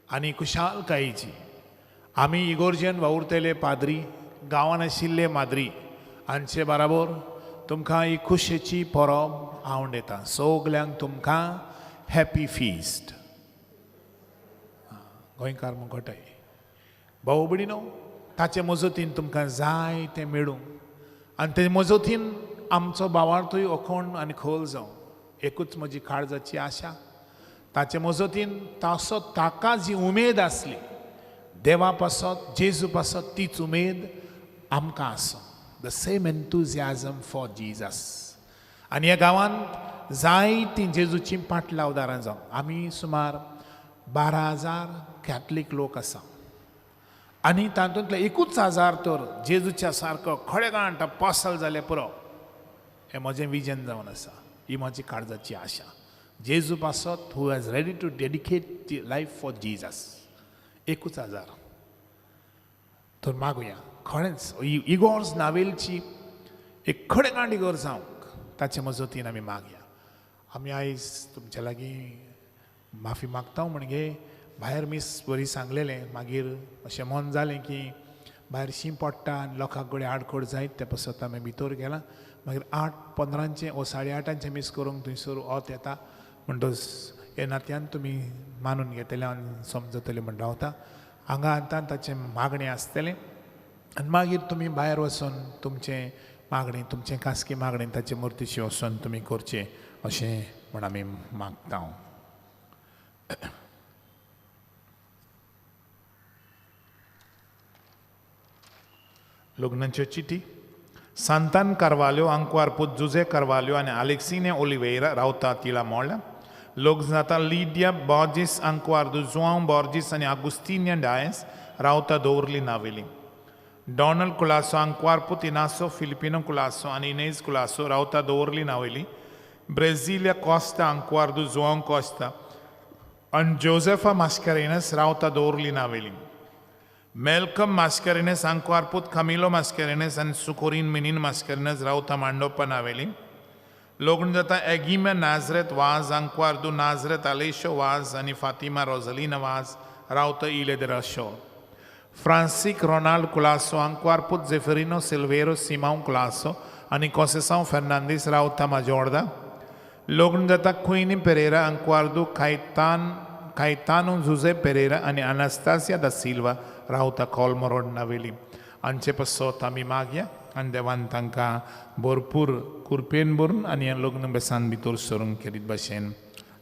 आनी खुशालकायेची. आमी इगोर्जेन वावुरतले पाद्री, गांवान आशिल्ले माद्री हांचे बराबर तुमकां ही खोशयेची परब आवडटा. सगल्यांक तुमकां हॅपी फिस्ट. गोंयकार म्हूण घोटाय. भाव भयणीनो, ताचे मजतीन तुमकां जाय तें मेळूं आनी ते मजतीन आमचो भावार्थूय अखंड आनी खोल जावं, एकूच म्हजी काळजाची आशा. ताचे मजतीन तासो ताका जी उमेद आसली देवा पासत, जेजू पासत, तीच उमेद आमकां आसूं. The same enthusiasm for Jesus. आनी ह्या गांवांत जायतीं जेजूचीं पाटलावदारां जावं. आमी सुमार 12,000 कॅथलीक लोक आसा आनी तातूंतले 1,000 तर जेजूच्या सारको खडेगांठ पासल जालें पुरो. हें म्हजें विजन जावन आसा, ही म्हजी काळजाची आशा. जेजू पासत who has ready to dedicate life for Jesus, 1,000 तर मागुया. खरेंच इगोर्ज नावेलची एक खडेगांठ इगोर्ज जावंक ताचे मजतीन आमी मागया. आमी आयज तुमच्या लागीं माफी मागता म्हणजे भायर मीस बरी सांगलेलें, मागीर अशें मन जालें की भायर शीं पडटा आनी लोकांक कडेन आडखळ जायत ते पासत आमी भितर गेला. मागीर 8:15 वो 8:30 मीस करूंक थंयसर वत येता म्हणटच हे नात्यान तुमी मानून घेतले आनी समजतले म्हण रावता. हांगा आतां ताचें मागणें आसतलें आनी मागीर तुमी भायर वचून तुमचें मागणें, तुमचें खासगी मागणें ताचे मुर्तीशी वचून तुमी करचें अशें म्हण आमी मागता. लग्नाच्यो चिटी. सांतान कार्वाल्यो, आंकवार पूत जुझे कार्वाल्यो आनी आलेक्सिने ओलिवेरा रावता तिला मोडल्या. लग्न जाता लिडिया बॉर्जीस, आंकवार जुआंव बॉर्जीस आनी आगुस्तिनिया डायस रावता दवरली नावेली. डॉनल्ड कुलासो, आंकवार पूत इनासो फिलिपिनो कुलासो आनी इनेज कुलासो रावता दवरली नावेली. ब्रेझिलिया कॉस्ता, आंकवार जुआंव कॉस्ता आनी जोसेफा मास्करेनस रावता दवरली नावेली. मेलकम मास्करेनस, आंकवार पूत कामिलो मास्करेनस आनी सुकोरीन मिनीन मास्करेनस रावता मांडोप्पा नावेली. लग्न जाता एगिमे नाजरेत वाज, आंकवार दू नाजरेत आलेशो वाज आनी फातिमा रोजलिना वाज रावता इले दे राशो. फ्रांसीक रोनाल्ड कुलासो आंकवारपूत जेफरिनो सिल्वेरो सिमांव कुलासो आनी कॉसेसांव फेर्नांदीस रावता माजोर्दा लग्न जाता क्विनी पेरेरा आंकवारदू कायतानो जुजे पेरेरा आनी अनास्तासिया दा सिल्वा रावता कोलमोरोड नावेली हांचे पासत आमी मागया आनी देवान तांकां भरपूर कुरपेन भरून आनी ह्या लग्न बेसान भितर सरूंक केरीत भाशेन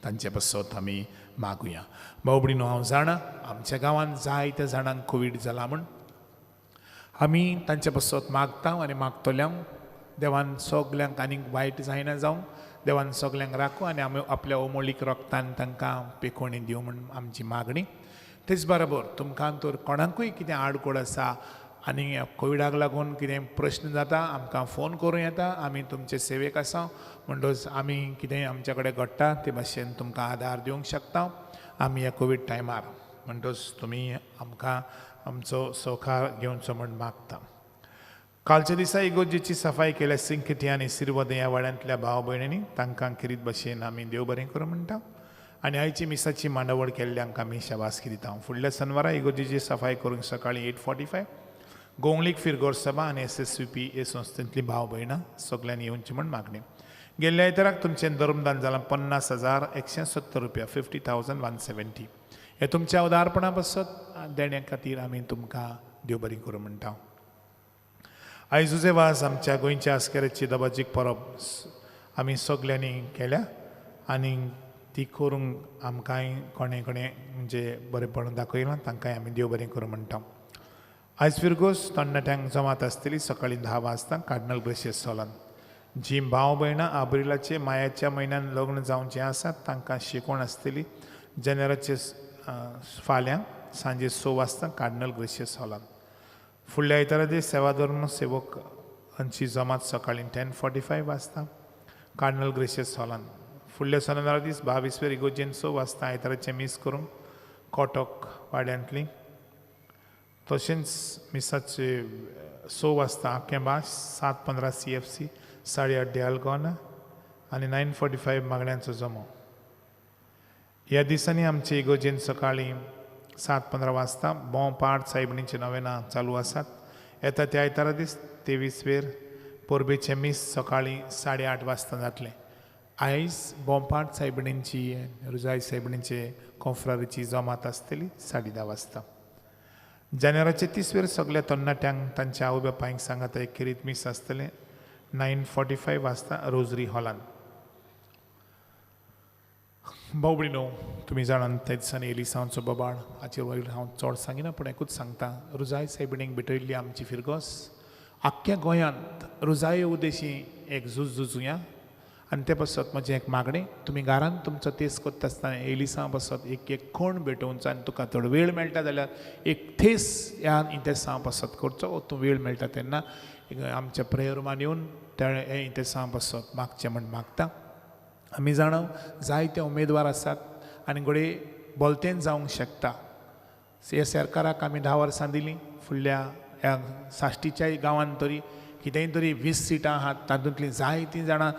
तांचे पासत आमी मागुया. भाव भयणीनो हांव जाणा आमच्या गांवांत जायत्या जाणांक कोवीड जाला म्हूण आमी तांचे पासत मागता आनी मागतल्यांक देवान सगल्यांक आनीक वायट जायना जावं देवान सगल्यांक राखूं आनी आमी आपल्या ओमोलीक रोगतान तांकां पेकोणी दिवं म्हूण आमची मागणी. तेच बरोबर तुमकां तर कोणाकूय कितें आडकोड आसा आनी कोविडाक लागून कितें प्रश्न जाता आमकां फोन करूं येता आमी तुमचे सेवेक आसा म्हणटच आमी कितें आमच्या कडेन घडटा ते भाशेन तुमकां आदार दिवंक शकता आमी ह्या कोवीड टायमार म्हणटच तुमी आमकां आमचो सहकार घेवचो म्हूण मागता. कालच्या दिसा इगोर्जेची सफाई केल्या सिंकटी आनी सिरवद ह्या वाड्यांतल्या भाव भयणींनी तांकां खेरीत भाशेन आमी देव बरें करूं म्हणटा आनी आयची मिसाची मांडावळ केल्ल्यांक आमी शाबासकी दिता. फुडल्या सनवारा इगोर्जेची सफाई करूंक सकाळीं 8:45 गोंगलीक फिरगोर सभा आनी SSVP हे संस्थेंतली भाव भयणां सगल्यांनी येवची म्हूण मागणी. गेल्ल्या आयताराक तुमचें धर्मदान जालां 50,170 रुपया 50,170 हे तुमच्या उदारपणा पासत देण्या खातीर आमी तुमकां देव बरी करूं म्हणटा. आयज जुजे वाज आमच्या गोंयच्या आस्केराची दबाजीक परब आमी सगल्यांनी केल्या आनी ती करूंक आमकांय कोणें कोणें म्हणजे बरेंपण दाखयलां तांकांय आमी देव बरें करूं म्हणटा. आयज फिरगोस तरणाट्यांक जमात आसतली सकाळीं 10 वाजता कार्डिनल ग्रेशियस हॉलान. जी भाव भयणां आब्रिलाचे मायाच्या म्हयन्यान लग्न जावचें आसा तांकां शिकवण आसतली जेनेराचे फाल्यां सांजे 6 वाजता कार्डिनल ग्रेशियस हॉलान. फुडल्या आयतारा दीस सेवाधर्म सेवक हांची जमात सकाळीं 10:45 वाजता कार्डिनल ग्रेशियस हॉलान. फुडल्या सनवारा दीस 22 वेर इगोर्जेन 6 वाजता आयताराचें मीस करूंक कोटक वाड्यांतली तशेंच मिसाचे 6 वाजता आकेंबा 7:15 CFC 8:30 देआलगोना आनी 9:45 मागण्यांचो जमो. ह्या दिसांनी आमचे इगोर्जेन सकाळीं 7:15 वाजता बोंपाट सायबणीचे नवेना चालू आसात. येता त्या आयतारा दीस 23 वेर परबेचें मीस सकाळीं 8:30 वाजता जातलें. आयज बोंपाट सायबणींची रुजाय सायबणीचे कोंफ्रारीची जमात आसतली 10:30 वाजता. जानेवाराचे 30 वेर सगल्या तरणाट्यांक तांच्या आवय बापायंक सांगाता एक खेरीत मीस आसतलें 9:45 वाजता रोजरी हॉलान. भाव भयणीनो तुमी जाणात त्या दिसांनी एलिसांवचो बोबाळ हाचेर वयर हांव चड सांगिना पूण एकूच सांगता रुजाय सायबिणीक भेटयल्ली आमची फिरगोस आख्ख्या गोंयांत रुजाय उद्देशी एक झूज झुजुया आनी ते पासत म्हजें एक मागणें तुमी घरांत तुमचो तेस करता आसतना एलिसांव पासत एक एक कोण भेटोवचो आनी तुका थोडो वेळ मेळटा जाल्यार एक थेस ह्या इंतेसांव पासत करचो तूं वेळ मेळटा तेन्ना आमच्या प्रेयर रुमान येवन त्या हे इंतेसांव पासत मागचें म्हूण मागता. आमी जाणा जायते उमेदवार आसात आनी घडये बोलतेन जावंक शकता. ह्या सरकाराक आमी 10 वर्सां दिलीं फुडल्या ह्या साश्टीच्याय गांवांत तरी कितेंय तरी 20 सिटां आहात तातूंतलीं जायतीं जाणां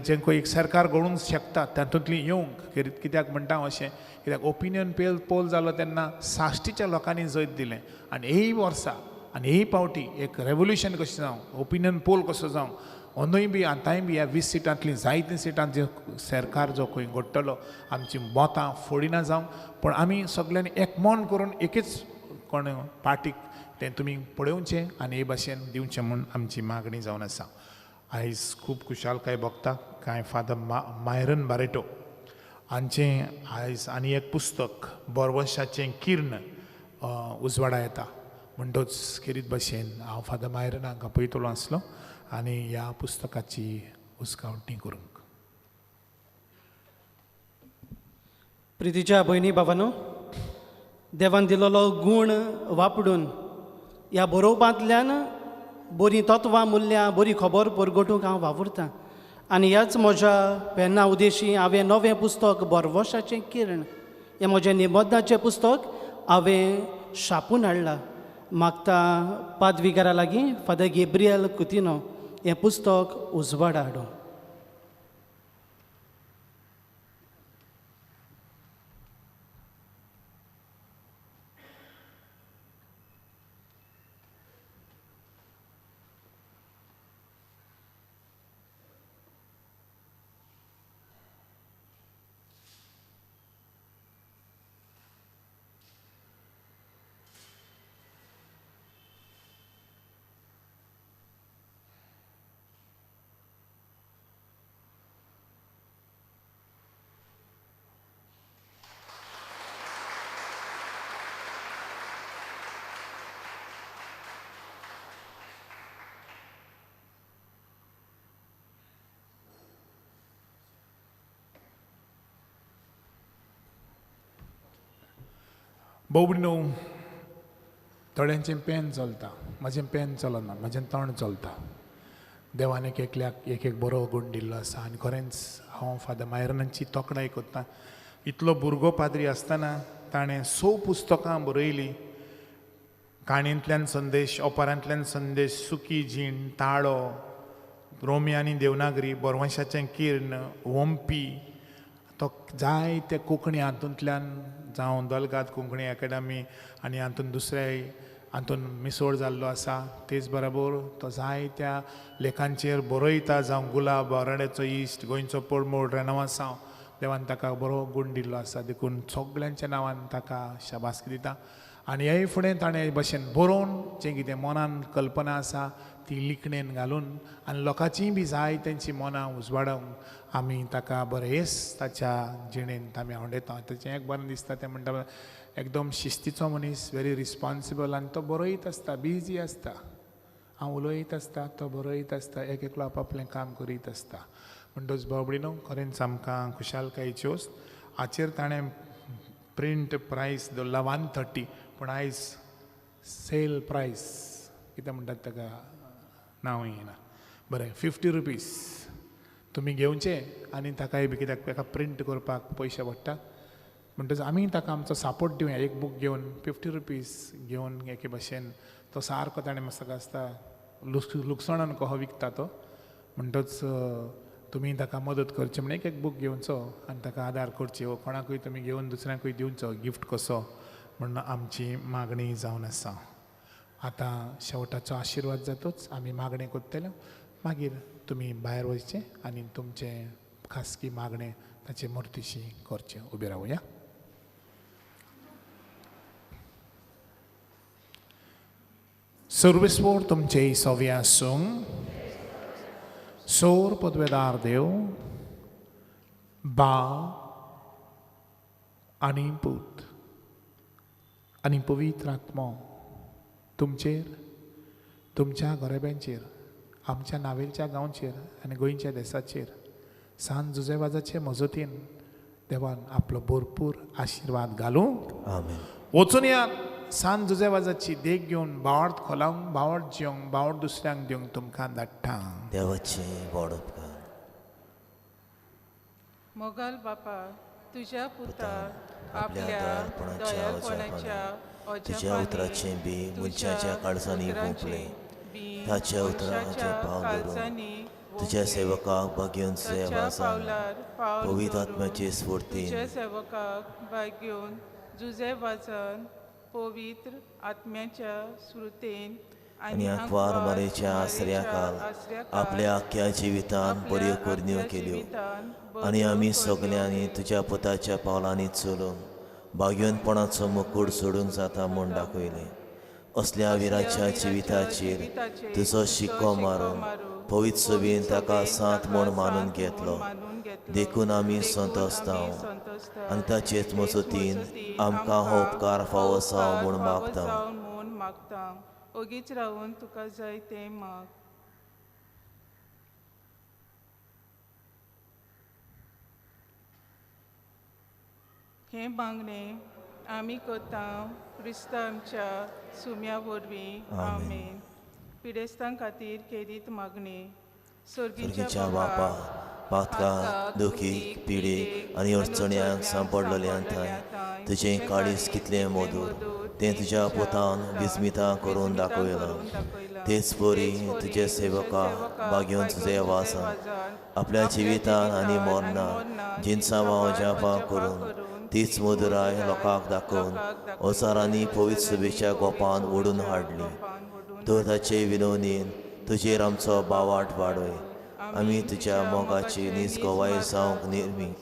जेंको एक सरकार घडोवंक शकता तातूंतलीं येवंक कित्याक म्हणटा हांव अशें कित्याक ओपिनियन पोल जालो तेन्ना साश्टीच्या लोकांनी जैत दिलें आनी हेय वर्सा आनी हेय पावटी एक रेवोल्युशन कशें जावं ओपिनियन पोल कसो जावं अंदूय बी आतांय बी ह्या 20 सिटांतलीं जायतीं सिटां जे सरकार जो खंय घडटलो आमचीं मतां फोडिना जावं पूण आमी सगल्यांनी एकमोन करून एकच कोण पार्टीक तें तुमी पळोवचें आनी हे भाशेन दिवचें म्हूण आमची मागणी जावन आसा. आयज खूब खुशालकाय भोगता कांय फादर मायरन बारेटो हांचें आयज आनी एक पुस्तक बोरवशाचें किर्ण उजवाडा येता म्हणटच खेरीत भाशेन हांव फादर मायरन हांकां पळयतलो आसलो आनी ह्या पुस्तकाची उस्कावणी करूंक. प्रितीच्या भयणी बाबानो देवान दिलेलो गूण वापरून ह्या बरोवपांतल्यान बरीं तत्वां मुल्यां बरी खबर परगटूंक हांव वावुरतां आनी ह्याच म्हज्या पेन्ना उदेशी हांवें नवें पुस्तक बोरवशाचें किर्ण हें म्हजें निबंदाचें पुस्तक हांवें छापून हाडलां. मागता पादविगारा लागीं फादर गेब्रियल कुतिनो हें पुस्तक उजवाडा हाडूं. भोवणो थोड्यांचें पेन चलता, म्हाजें पेन चलना, म्हाजें तोंड चलता. देवान एक एकल्याक एक एक बरो गूण दिल्लो आसा आनी खरेंच हांव फादर मायरनाची तोखणाय करता. इतलो भुरगो पाद्री आसतना ताणें 100 पुस्तकां बरयलीं. काणयेंतल्यान संदेश, ओपारांतल्यान संदेश, सुकी जीण, ताळो, रोमी आनी देवनागरी, बोरवंशाचें किर्ण, वोम्पी, तो जायते कोंकणी हातूंतल्यान जावं दलगाद कोंकणी एकाडमी आनी हातून दुसऱ्याय हातून मिसोळ जाल्लो आसा. तेच बरोबर तो जायत्या लेखांचेर बरयता, जावं गुलाब, बाराड्याचो इश्ट, गोंयचो परमोड, रेनवासांव. देवान ताका बरो गूण दिल्लो आसा, देखून सगल्यांच्या नांवान ताका शाबासकी दिता. आनी ह्याय फुडें ताणें हे भशेन बरोवन जें कितें मनान कल्पना आसा ती लिखणेन घालून आनी लोकांचीय बी जाय तेंची मनां उजवाडोवंक आमी ताका बरें येस ताच्या जिणेंत आमी आवडयता. ताचें एक बरें दिसता तें म्हणटा एकदम शिस्तीचो मनीस, वेरी रिस्पोन्सिबल, आनी तो बरयत आसता, बिजी आसता. हांव उलयत आसता, तो बरयत आसता, एक एकलो आपआपलें काम करीत आसता. म्हणटच बाबडीनो खरेंच आमकां खुशालकायेच्यो हाचेर ताणें प्रिंट प्रायस दवरला 130, पूण आयज सेल प्रायस कितें म्हणटात ताका नांव येना, बरें 50 रुपीज तुमी घेवचे आनी ताकाय बी कित्याक ताका प्रिंट करपाक पयशे पडटा. म्हणटच आमी ताका आमचो सपोर्ट दिवया, एक बूक घेवन 50 रुपीज घेवन एके भशेन तो सारको ताणें मस्त आसता लुकसणान कहो विकता तो. म्हणटच तुमी ताका मदत करची म्हण एक एक बूक घेवचो आनी ताका आदार करची, वो कोणाकूय तुमी घेवन दुसऱ्यांकूय दिवचो गिफ्ट कसो म्हण आमची मागणी जावन आसा. आतां शेवटाचो आशिर्वाद जातूच आमी मागणें करतले, मागीर तुमी भायर वचचें आनी तुमचें खासगी मागणें ताचे मुर्तीशी करचें. उबें रावया. सर्वेस्वर तुमचे सव्या आसूं. सोर पदवेदार देव बा आनी पूत आनी पवित्र आत्मो तुमचेर, तुमच्या गोरेब्यांचेर, आमच्या नावेलच्या गांवचेर आनी गोंयच्या देसाचेर सान जुजेवाजाचे मजतीन देवान आपलो भरपूर आशिर्वाद घालूं. आमेन. वचून या सान जुजेवाजाची देख घेवन बावड खोलावंक, बावड जिवंक, बावड दुसऱ्यांक दिवंक तुमकां धाडटा. देवाचे व्हड उपकार. मोगाल बापा, तुज्या पुताक आपल्या दयाळपणाच्या तुज्या उतराचें बी मनशाच्या काळजांनी वोंपलें, ताच्या उतराचें पावल धरून तुज्या सेवकाक भाग्योवन जुजे वाजान पवित्र आत्म्याचे स्फूर्तीन तुज्या सेवकाक भाग्योवन जुजे वाजान पवित्र आत्म्याच्या स्फूर्तीन आनी आंकवार मारेच्या आसऱ्याकाल आपल्या आख्या जिवितान बऱ्यो करण्यो केल्यो आनी आमी सगल्यांनी तुज्या पुताच्या पावलांनी चलून भाग्यवंतपणाचो मुकूट सोडूंक जाता म्हूण दाखयलें. असल्या विराच्या जिविताचेर तुजो शिक्को मारून पवित्र सभेन ताका सांत म्हूण मानून घेतलो, देखून आमी संतोस्ताव आनी ताचेच मजतीन आमकां हो उपकार फावो जावं म्हूण मागता. ओगीच रावून तुका जाय तें माग. हें मागणें आमी करता क्रिस्ता आमच्या सुम्या वरवीं. आमेन. पिडेस्तां खातीर खेरीत मागणी. सर्गीच्या बापा, पातका, दुखी, पिडेक आनी अडचण्यांक सांपडलेल्या थंय तुजें काळीज कितलें मधूर तें तुज्या पुतान विस्मितां करून दाखयलां. तेच परी तुजे सेवका भाग्योवन तुजे वासान आपल्या जिवितान आनी मरणान जिनसांवां जापां करून तीच मधुराय लोकांक दाखोवन हजारांनी पवित्र सभेच्या गोपान ओडून हाडली. तर ताचे विनवणीन तुजेर आमचो बावाट वाडय, आमी तुज्या मोगाची नीज गवाय जावंक निर्मी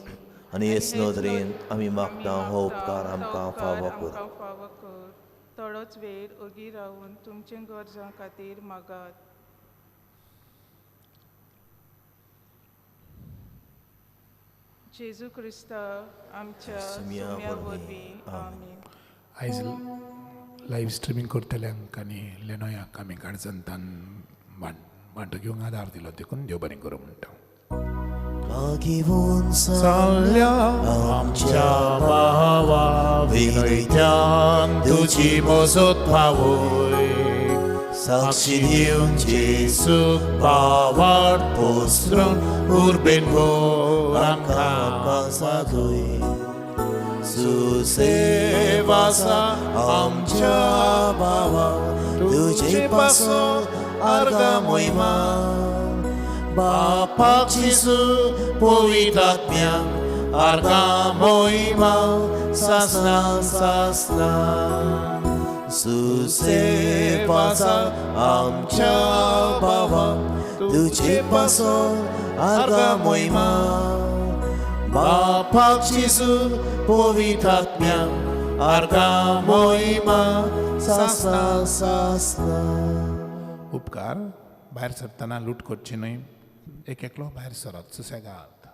आनी हेच नदरेन आमी मागता हो उपकार आमकां फावो कर. थोडोच वेळ ओगी रावून तुमचे गरजां खातीर मागात. जेजू क्रिस्ता आमच्या सुम्या वरवीं. आमेन. आयज लायव्ह स्ट्रिमींग करतल्यांक आनी लेनोयाक आमी काळजांतान वांटो घेवंक आदार दिलो, देखून देव बरें करूं म्हणटा. आगिवून चालल्या आमच्या भावा विनयत्यान तुजी मजत पावय साक्षी दिवन जेसूक पावाट पसरून उर्बेन भर आमकां सादोय सुसेवासा आमच्या भावा तुजे पासून आर्गां मोहिमा बापाक जेजू पवित्र आत्म्याक आर्गां मोहिमा सासना सासना सुसेवासा आमच्या भावा तुजे पासून आर्गां मोहिमा बापाक जेजू पवित्र आत्म्याक आर्गां मोहिमा सासना सासना. उपकार भायर सरतना लूट करची न्हय. एक एकलो भायर सरात सुसेगाद.